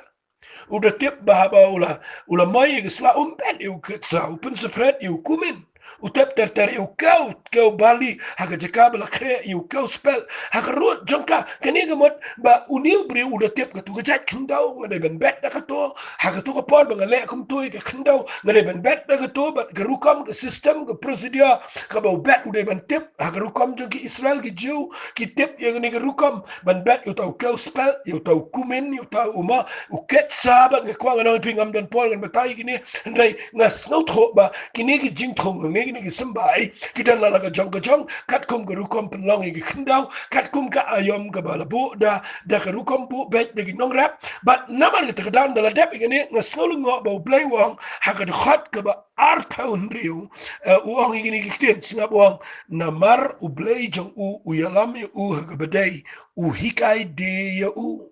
U da tip ba haba u la, u la moi ïa ka sla, um bet ïa u ketsa, u pynsaphred ïa u kumin, u tep ter ter ïa u kew, kew barli ha ka jaka ba la khreh, ïa u kew spelt ha ka rud jong ka. Kane ka mut ba une u briew u da tip katu ka jait khyndew nga dei ban bet da kato, ha katu ka por ba nga leh kumto ïa ka khyndew nga dei ban bet da kato, bad ka rukom, ka system, ka procedure ka ba u bet u dei ban tip. Ha ka rukom jong ki Israel, ki Jiw, ki tip ïa kane ka rukom ban bet ïa uta u kew spelt, ïa uta u kumin, ïa uta u ma, u ketsa. Bad nga kwah ngan ong ïa phi, ngam don por ngan batai kine, hynrei nga sngewthuh ba kine ki jingthung, kine, kine ki symbai ki don la la ka jong ka jong, katkum ka rukom pynlong ïa ki khyndew, katkum ka aïom ka ba la buh da, da ka rukom buh beit da ki nongrep. Bad namar kata ka daw ynda la dep ïa kine, nga sngew lyngngoh ba U Blei u ong ha ka dkhot ka ba arphew hynriew, eh, u ong ïa kine ki ktien, sngap, u ong: Namar U Blei jong u u ïalam ïa u ha ka ba dei, u hikai die ïa u.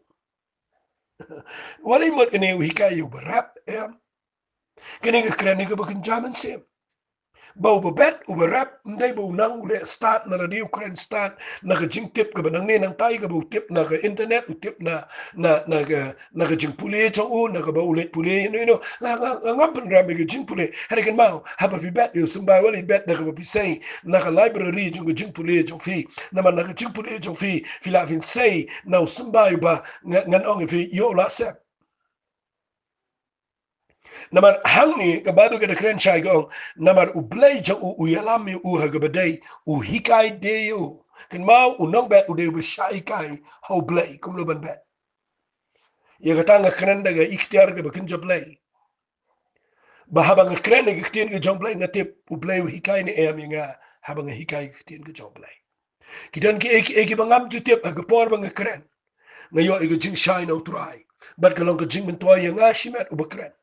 Wat lei mut kane u hikai ïa u ba rep, em. Kane ka kren ïa ka ba kynja mynsiem. Ba u ba bet, u ba rep, ym dei ba u nang u leh stad na lade, u kren stad na ka jingtip ka ba nangne nangtai, ka ba u tip na ka internet, u tip na, na, na ka, na ka jingpule jong u, na ka ba u leit pule ïano ïano. Nga, nga, nga ngam pynrem ïa ka jingpule. Hynrei kynmaw, haba phi bet ïa u symbai, wat lei bet na ka ba phi sei na ka library jong ka jingpule jong phi. Namar na ka jingpule jong phi, phi lah phin sei na u symbai ba nga, ngan ong ïa phi, ïoh u la sep. Namar hangne ka Baibl ka da kren shai, ka ong: Namar U Blei jong u u ïalam ïa u ha ka ba dei, u hikai die ïa u. Kynmaw, u nongbet u dei u ba shah hikai ha U Blei kumno ban bet. Ïa kata nga kren da ka iktiar ka ba kynja Blei, ba haba nga kren ïa ka ktien ka jong U Blei, nga tip U Blei u hikai ne em ïa nga haba nga hikai ïa ka ktien ka jong U Blei. Ki don ki ei ki ei ki ba ngam ju tip, ha ka por ba nga kren, nga ïoh ïa ka jingshai na U Trai. Bad ka long ka jingmyntoi ïa nga shimet u ba kren.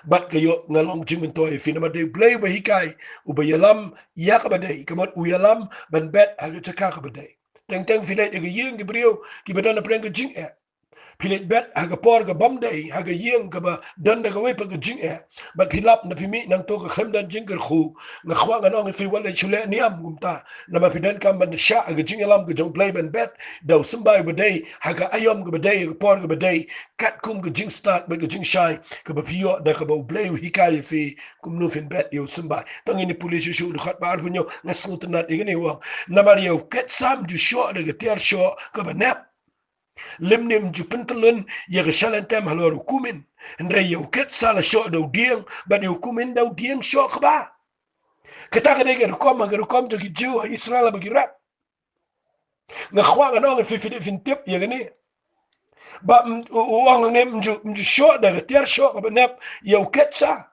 Bad ka ïoh nga long jingmyntoi ïa phi namar dei U Blei uba hikai, uba ïalam ïa kaba dei, ka mut u ïalam ban bet ha ka jaka kaba dei. Teng teng phi leit ïa ka ïing ki briew kiba don hapdeng ka jingeh. Phi leit bet ha ka por ka bym dei, ha ka ïing kaba don da kawei pat ka jingeh. Bad phi lap na phi mih nangto ka khlem don jingkyrkhu. Nga kwah ngan ong ïa phi wat leit shu leh niam kumta. Namar phi donkam ban shah ha ka jingïalam ka jong U Blei ban bet da u symbai uba dei, ha ka aïom kaba dei, ha ka por kaba dei. Katkum ka jingstad bad ka jingshai kaba phi ïoh da kaba U Blei u hikai ïa phi kumno phin bet ïa u symbai. Tang ïa kine pule shuh shuh dkhot ba arphew hynñiew, nga sngewtynnat ïa kane u ong. Namar ïa u Ketsa ym ju shoh da ka tiar shoh kaba nep. Lymne ym ju pyntyllun ïa ka shalyntem halor u kumin. Hynrei ïa u Ketsa la shoh da u dieng, bad ïa u kumin da u dieng shoh kba. Kata ka dei ka rukom, ka rukom jong ki Jiw ha Israel haba ki rep. Nga kwah ngan ong ïa phi, phi dei phin tip ïa kane. Ba, mm, u, u ong hangne ym ju, ym ju shoh da ka tiar shoh kaba nep ïa u Ketsa.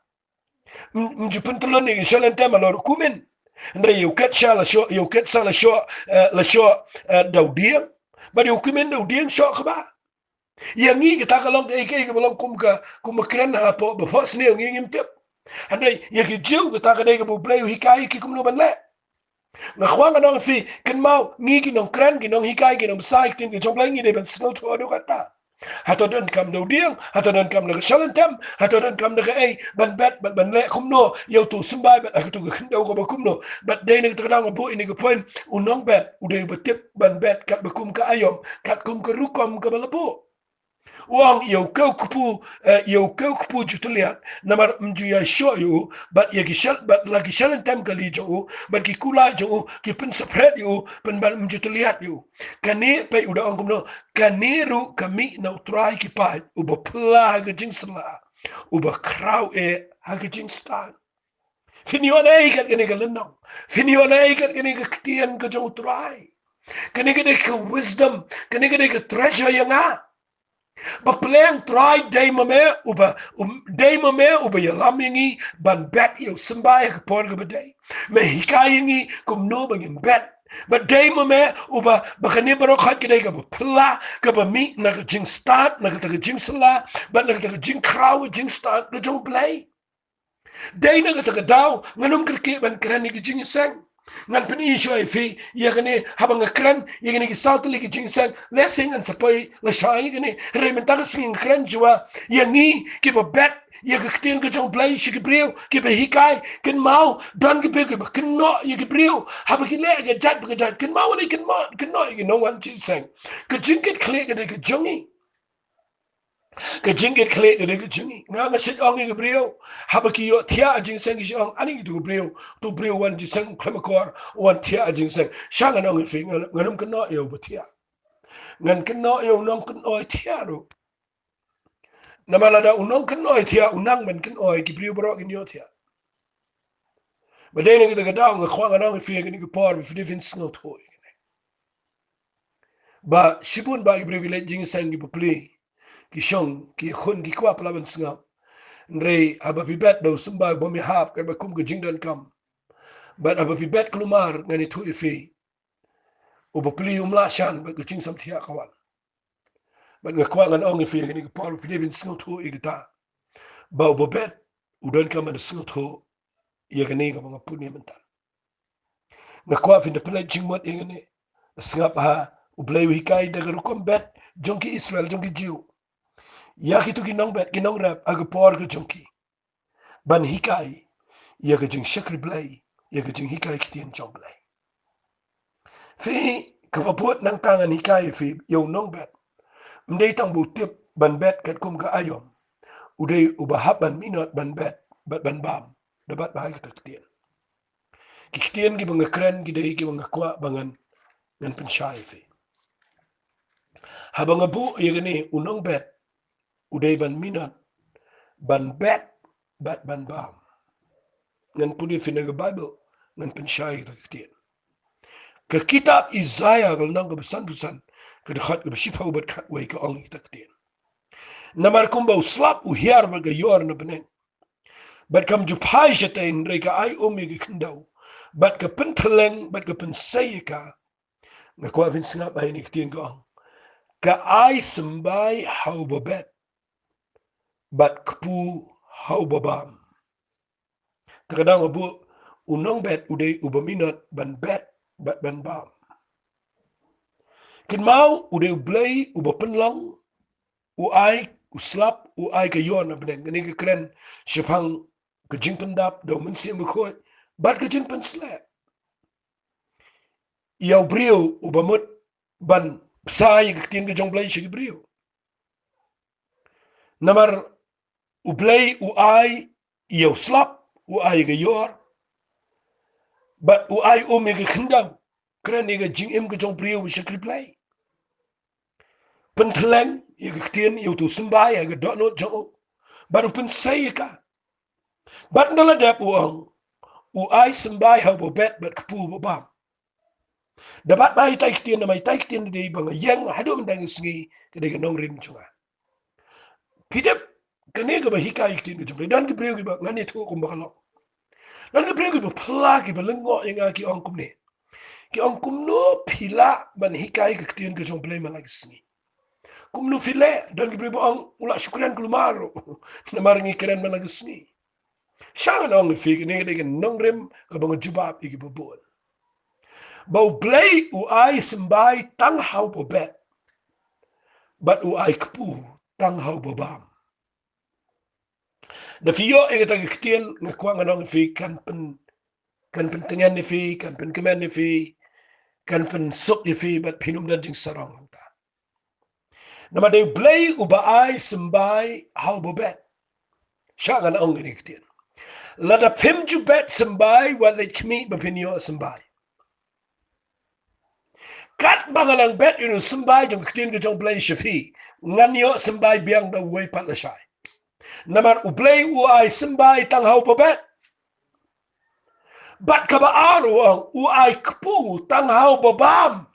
Ym, ym ju pyntyllun ïa ka shalyntem halor u kumin. Hynrei ïa u Ketsa la shoh, ïa u Ketsa la shoh, eh, la shoh, eh, da u dieng. Bad ïa u kumin da u dieng shoh kba. Ïa ngi kata ka long kaei kaei kaba long kum ka, kum ka kren hapoh, ba phohsniew ngi ngim tip. Hynrei ïa ki Jiw kata ka dei kaba U Blei u hikai ïa ki kumno ban leh. Nga kwah ngan ong ïa phi, kynmaw, ngi ki nongkren, ki nonghikai, ki nongbsa ïa ka ktien ka jong U Blei ngi dei ban sngewthuh haduh katta. Hato donkam da u dieng, hato donkam da ka shalyntem, hato donkam da kaei, ban bet, ban, ban leh kumno ïa uto u symbai, bad ha kato ka khyndew kaba kumno. Bad dei na kata ka daw nga buh ïa kane ka point, u nongbet u dei uba tip ban bet katba kum ka aïom, katkum ka rukom kaba la buh. U ong ïa u kew kpu, eh, ïa u kew kpu ju tylliat, namar ym ju ïai shoh ïa u, bad ïa ki shal, bad la ki shalyntem kali jong u, bad ki kulai jong u, ki pynsaphriang ïa u, pynban ym ju tylliat ïa u. Kane peit u da ong kumno, kane ruh ka mih na U Trai ki paid, uba pla ha ka jingsylla, uba khraw eh ha ka jingstad. Phin ïoh naei kat kane ka lynnong? Phin ïoh naei kat kane ka ktien ka jong U Trai? Kane ka dei ka wisdom, kane ka dei ka treasure ïa nga. Ba pleng Trai dei ma me uba, um, dei ma me uba ïalam ïa ngi ban bet ïa u symbai ha ka por kaba dei. Me hikai ïa ngi kumno ba ngin bet. Ba dei ma me uba, ba kane baroh khoit ka dei kaba pla, kaba mih na ka jingstad, na kata ka jingsylla, bad na kata ka jingkhraw, jingstad ka jong U Blei. Dei na kata ka daw ngan ym kyrkieh ban kren ïa ka jingïaseng. Ngan pyni shuwa ïa phi ïa kane, haba nga kren ïa kane ki saw tylli ki jingïaseng, lehse ngan sa poi lashai ïa kane. Hynrei mynta ka sngi nga kren shuwa ïa ngi kiba bet ïa ka ktien ka jong U Blei sha ki briew, kiba hikai. Kynmaw, don ki briew kiba kynnoh ïa ki briew haba ki leh ka jait ba ka jait. Kynmaw, wat leh kynnoh, kynnoh ïa ki nongwan jingïaseng. Ka jingkitkhlieh ka dei ka jong ngi. Ka jingkitkhlieh ka dei ka jong ngi. Nga, nga shu ong ïa ki briew, haba ki ïoh thiah jingïaseng ki shu ong, ani kito ki briew, uto u briew wan jingïaseng khlem akor, wan thiah jingïaseng. Sha ngan ong ïa phi, ngan, ngan ym kynnoh ïa uba thiah. Ngan kynnoh ïa u nongkynnoh thiah ruh. Namar lada u nongkynnoh thiah u nang ban kynnoh, ki briew baroh kin ïoh thiah. Ba dei na kata ka daw nga kwah ngan ong ïa phi ha kane ka por, ba phi dei phin sngewthuh ïa kane. Ba shibun ba ki briew ki leit jingïaseng, ki bapli, ki shong, ki khun, ki kwah palat ban sngap. Hynrei haba phi bet da u symbai bym ïahap, katba kum ka jingdonkam. Bad haba phi bet kulmar, ngan ïathuh ïa phi, u bapli um lah shan, bad ka jingsam thiah ka wan. Bad nga kwah ngan ong ïa phi ha kane ka por, phi dei phin sngewthuh ïa kata. Ba uba bet u donkam ban sngewthuh ïa kane kaba nga pule mynta. Nga kwah phin da pynlait jingmut ïa kane. Sngap ha U Blei u hikai da ka rukom bet jong ki Israel, jong ki Jiw, ïa kito ki nongbet, ki nongrep ha ka por ka jong ki, ban hikai ïa ka jingshakri Blei, ïa ka jinghikai ktien jong Blei. Phi, kaba bud nangta ngan hikai ïa phi, ïa u nongbet, ym dei tang ba u tip ban bet katkum ka aïom. U dei uba hap ban minot ban bet bad ban bam da bad ba ha kata ka ktien. Ki ktien kiba nga kren ki dei kiba nga kwah ba ngan, ngan pynshai ïa phi. Haba nga buh ïa kane, u nongbet u dei ban minot ban bet bad ban bam. Ngan pule ïa phi na ka Baibl, ngan pynshai ïa kata ka ktien. Ka kitab Isaïah ka lynnong kaba sanphew san, ka dkhot kaba shiphew bad khatwei ka ong ïa kata ka ktien. Namar kumba u slap u hiar bad ka ïor na bneng, bad kam ju phai shatei, hynrei ka ai um ïa ka khyndew, bad ka pyntylleng bad ka pynsei ïa ka. Nga kwah phin sngap ha kane ka ktien ka ong, ka ai symbai ha uba bet, bad kpu ha uba bam. Te ka dang abu u nongbet u dei uba minot ban bet bad ban bam. Kynmaw u dei u Blei uba pynlong, u ai u slap, u ai ka ïor na bneng. Kane ka kren shaphang ka jingpyndap da u Mynsiem Bakhuid bad ka jingpynsleh ïa u briew uba mut ban bsa ïa ka ktien ka jong Blei sha ki briew. Namar u Blei u ai ïa u slap, u ai ïa ka ïor, bad u ai um ïa ka khyndew. Kren ïa ka jingim ka jong u briew ba shakri Blei. Pynthleng ïa ka ktien ïa uto u symbai ha ka dohnud jong u, bad u pynsei ïa ka. Bad ynda la dep u ong, u ai symbai ha uba bet bad kpu uba bam. Da bat ba itai ktien, namar itai ktien dei ba nga ïeng haduh mynta ka sngi, ka dei ka nongrim jong nga. Phi tip, kane kaba hikai ktien ka jong Blei. Don ki briew kiba, ngan ïathuh kumba ka long. Don ki briew kiba phla, kiba lyngngoh ïa nga, ki ong kumne. Ki ong, kumno phi lah ban hikai ka ktien ka jong Blei man la ka sngi? Kumno phi leh? Don ki briew ba ong, u lah shu kren kulmar ruh. Namar ngi kren man la ka sngi. Sha ngan ong ïa phi, kane ka dei ka nongrim kaba nga jubab ïa kiba bun. Ba u Blei u ai symbai tang ha uba bet, bad u ai kpu tang ha uba bam. Da phi ïoh ïa kata ka ktien, nga kwah ngan ong ïa phi, kan pyn, kan pyntngen ïa phi, kan pynkmen ïa phi, kan pynsuk ïa phi, bad phin ym don jingsarong hangta. Namar dei u Blei uba ai symbai ha uba bet. Sha ngan ong kane ka ktien. Lada phim ju bet symbai, wat leit khmih ba phin ïoh symbai. Katba nga nang bet ïa u symbai jong ka ktien ka jong Blei sha phi, ngan ïoh symbai biang da uwei pat lashai. Namar u Blei u ai symbai tang ha uba bet. Bad kaba ar u ong, u ai kpu tang ha uba bam.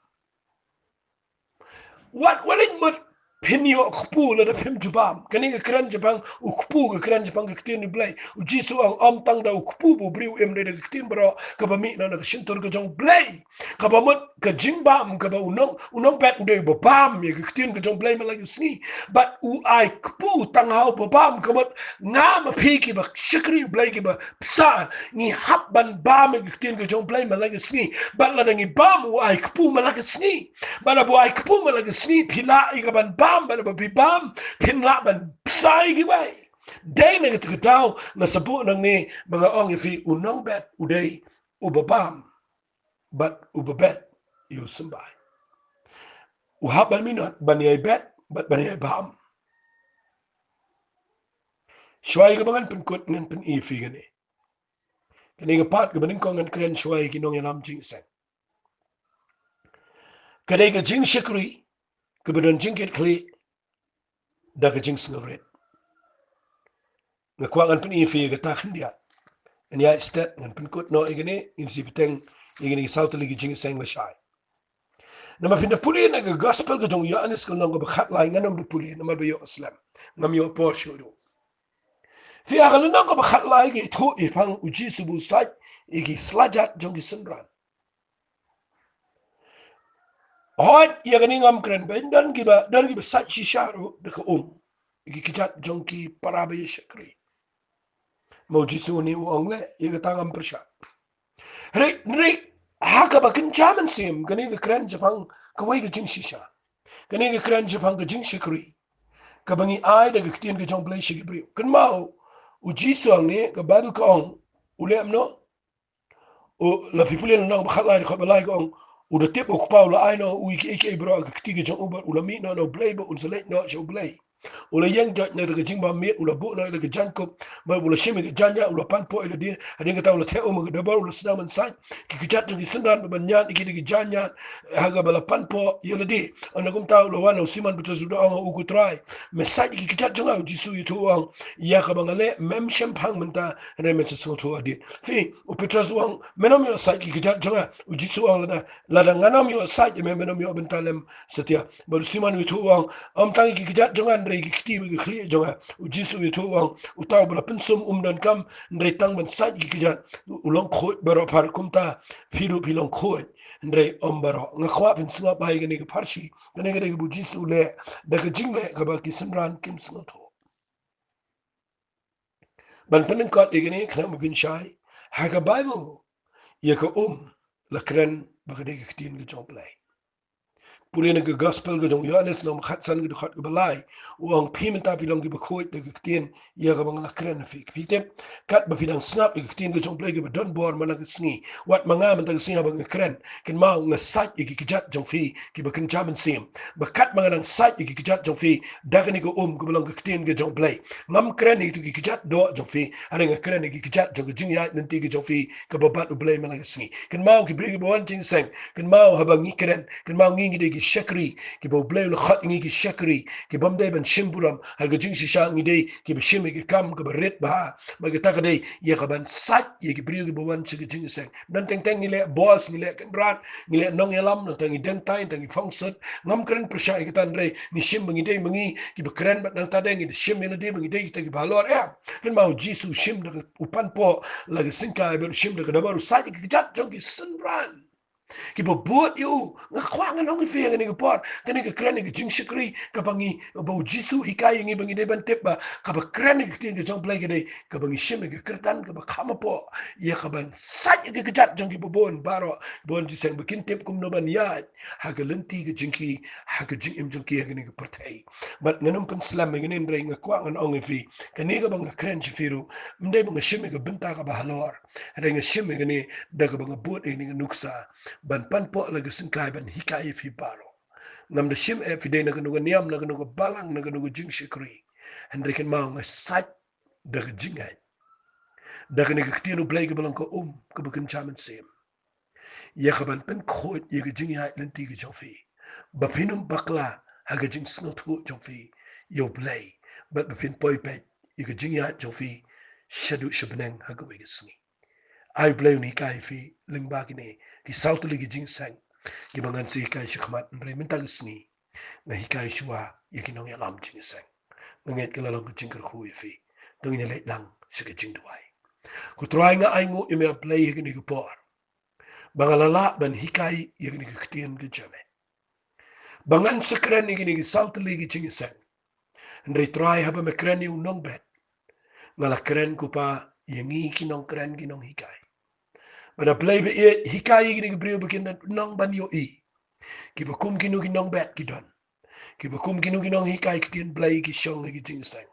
Wat, wat leh mut phin ïoh kpu lada phim ju bam. Kane ka kren shaphang u kpu, ka kren shaphang ka ktien u Blei. U Jisu u ong, ym tang da u kpu ba u briew im, hynrei da ka ktien baroh kaba mih na ka shyntur ka jong u Blei. Kaba mut ka jingbam, kaba u nong, u nongbet u dei uba bam ïa ka ktien ka jong u Blei man la ka sngi. Bad u ai kpu tang ha uba bam, ka mut nga ma phi kiba shakri u Blei, kiba bsa, ngi hap ban bam ïa ka ktien ka jong u Blei man la ka sngi. Bad lada ngi bam, u ai kpu man la ka sngi. Bad lada u ai kpu man la ka sngi, phi lah ïa ka ban bam, bad lada phi bam, phin lah ban bsa ïa kiwei. Dei na kata ka daw nga sa buh nangne ba nga ong ïa phi, u nongbet u dei uba bam bad uba bet ïa u symbai. U hap ban minot ban ïai bet bad ban ïai bam. Shuwa ïa kaba ngan pynkut, ngan pyni ïa phi kane. Kane ka part kaba nyngkong ngan kren shuwa ïa ki nongïalam jingïaseng. Ka dei ka jingshakri kaba don jingkitkhlieh da ka jingsngewrit. Nga kwah ngan pyni ïa phi kata khyndiat. Ngan ïaid stet, ngan pynkut noh ïa kane, ngin sa bteng ïa kine ki saw tylli ki jingïaseng lashai. Namar phin da pule na ka gospel ka jong u Ïoannis ka lynnong kaba khatlai, ngan ym da pule namar ba ïoh slem, ngam ïoh por shuh ruh. Phi, ha ka lynnong kaba khatlai ka ïathuh shaphang u Jisu ba u sait ïa ki slajat jong ki synran. Hooid, ïa kane ngam kren, ba don kiba, don kiba sait shisha ruh da ka um ïa ki kjat jong ki para ba ïashakri. Ma u Jisu une u ong leh, ïa kata ngam pyrshah. Hynrei, hynrei ha kaba kynja mynsiem, kane ka kren shaphang kawei ka jingshisha. Kane ka kren shaphang ka jingshakri kaba ngi ai da ka ktien ka jong u Blei sha ki briew. Kynmaw, u Jisu hangne, ka Baibl ka ong, u leh kumno? U, la phi pule lynnong ba khatlai dkhot ba lai ka ong, u da tip u Kpa u la ai noh u ïa kiei kiei baroh ha ka kti ka jong u, bad u la mih noh na u Blei ba un sa leit noh sha u Blei. U la ïeng joit na kata ka jingbam miet, u la buh noh ïa la ka jaiñkup, bad u la shim ïa ka jaiñia, u la pan poh ïa lade. Hadien kata u la theh um ha ka dabor, u la sdang ban sait ki kjat jong ki synran bad ban ñiad ïa ki da ki jaiñia ha kaba la pan poh ïa lade. Ynda kumta u la wan na u Simon Petros, u da ong ha u, ko Trai, me sait ïa ki kjat jong nga? U Jisu u ïathuh u ong, ïa kaba nga leh mem shemphang mynta, hynrei men sa sngewthuh hadien. Phi, u Petros u ong, men ym ïoh sait ki kjat jong nga. U Jisu u ong, lada, lada ngan ym ïoh sait ïa me, men ym ïoh bynta lem satia. Bad u Simon u ïathuh u ong, ym tang ïa ki kjat jong nga, hynrei ki kti bad ki khlieh jong nga. U Jisu u ïathuh u ong, uta uba la pynsum um donkam, hynrei tang ban sait ïa ki kjat. U long khuid baroh phar, kumta phi ruh phi long khuid, hynrei ym baroh. Nga kwah phin sngap bha ïa kane ka pharshi. Kane ka dei kaba u Jisu u leh da ka jingleh kaba ki synran kim sngewthuh. Ban pynlyngkot ïa kane khnang ba kin shai, ha ka Baibl, ïa ka um la kren ba ka dei ka ktien ka jong U Blei. Pule na ka gospel ka jong u Ïoannis lynnong ba khatsan ka dkhot kaba lai, u ong, phi mynta phi long kiba khuid da ka ktien ïa kaba nga la kren ha phi. Phi tip, katba phi dang sngap ïa ka ktien ka jong U Blei kaba don bor man la ka sngi, wat ma nga mynta ka sngi haba nga kren, kynmaw nga sait ïa ki kjat jong phi kiba kynja mynsiem. Ba katba nga dang sait ïa ki kjat jong phi da kane ka um kaba long ka ktien ka jong U Blei, ngam kren ïa ki kjat doh jong phi, hynrei nga kren ïa ki kjat jong ka jingïaid lynti ka jong phi kaba bad U Blei man la ka sngi. Kynmaw ki briew kiba wan jingïaseng, kynmaw haba ngi kren, kynmaw ngi ngi dei ki shakri kiba U Blei u la khot ïa ngi ki shakri, ki bym dei ban shim burom, ha ka jingshisha ngi dei kiba shim ïa ka kam kaba rit bha. Bad kata ka dei ïa kaban sait ïa ki briew kiba wan sha ka jingïaseng. Don teng teng ngi leh boss, ngi leh kynrad, ngi leh nongïalam, nangta ngi deng tai, nangta ngi phong suit. Ngam kren pyrshah ïa kata, hynrei ngi shim ba ngi dei ma ngi kiba kren, bad nangta dei ngi da shim ïa lade ba ngi dei kita kiba halor, em. Kynmaw u Jisu u shim da ka, u pan poh la ka syngkai, bad u shim da ka dabar, u sait ïa ki kjat jong ki synran kiba bud ïa u. Nga kwah ngan ong ïa phi ha kane ka por, kane ka kren ïa ka jingshakri kaba ngi, ba u Jisu u hikai ïa ngi ba ngi dei ban tip ba kaba kren ïa ka ktien ka jong U Blei ka dei kaba ngi shim ïa ka kyrdan kaba kham hapoh, ïa kaban sait ïa ki kjat jong kiba bun baroh, ba wan jingïaseng, ba kin tip kumno ban ïaid ha ka lynti ka jong ki, ha ka jingim jong ki ha kane ka pyrthei. Bad ngan ym pynslem ïa kane, hynrei nga kwah ngan ong ïa phi, kane kaba nga kren sha phi ruh, ym dei ba nga shim ïa ka bynta kaba halor, hynrei nga shim ïa kane da kaba nga bud ïa kane ka nuksa ban pan poh la ka syngkai ban hikai ïa phi baroh. Ngam da shim eh phi dei na kano ka niam, na kano ka balang, na kano ka jingshakri, hynrei kynmaw nga sait da ka jingngeit, da kane ka ktien U Blei kaba long ka um kaba kynja mynsiem, ïa kaban pynkhuid ïa ka jingïaid lynti ka jong phi, ba phin ym bakla ha ka jingsngewthuh jong phi ïa U Blei, bad ba phin poi peit ïa ka jingïaid jong phi shaduh sha bneng ha kawei ka sngi. Ai U Blei un hikai ïa phi lyngba kine ki saw tylli ki jingïaseng kiba ngan sa hikai shakhmat, hynrei mynta ka sngi nga hikai shuwa ïa ki nongïalam jingïaseng. Nga ngeit ka la long ka jingkyrkhu ïa phi. To ngin ïa leit lang sha ka jingduwai. Ko Trai, nga ainguh ïa me, A Blei, ha kane ka por ba nga la lah ban hikai ïa kane ka ktien ka jong me, ba ngan sa kren ïa kine ki saw tylli ki jingïaseng. Hynrei Trai, haba me kren ïa u nongbet, nga la kren, Ko Pa, ïa ngi ki nongkren, ki nonghikai. Bad A Blei ba ïeit, hikai ïa kine ki briew ba kin nang ban ïohi, kiba kum kino ki nongbet ki don, kiba kum kino ki nonghikai ktien Blei ki shong ha ki jingïaseng,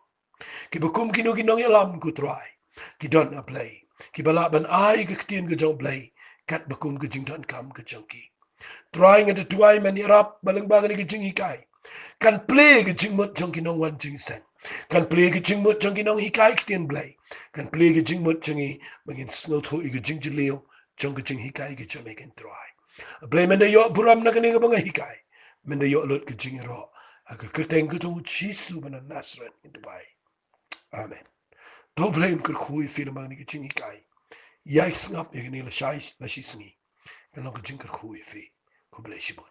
kiba kum kino ki nongïalam, Ko Trai, ki don, A Blei, kiba lah ban ai ka ktien ka jong U Blei katba kum ka jingdonkam ka jong ki. Trai, nga da duwai, men ïarap ba lyngba kane ka jinghikai kan plie ka jingmut jong ki nongwan jingïaseng, kan plie ka jingmut jong ki nonghikai ktien Blei, kan plie ka jingmut jong ngi ba ngin sngewthuh ïa ka jingjylliew jong ka jinghikai ka jong me, ko Trai. A Blei, men da ïoh burom na kane kaba nga hikai, men da ïoh lut ka jingïaroh. Ha ka kyrteng ka jong u Jisu ba na Nasareth ngi duwai. Amen. To U Blei un kyrkhu ïa phi namar kane ka jinghikai. Ïai sngap ïa kane lashai lashisngi. Ka long ka jingkyrkhu ïa phi. Khublei shibun.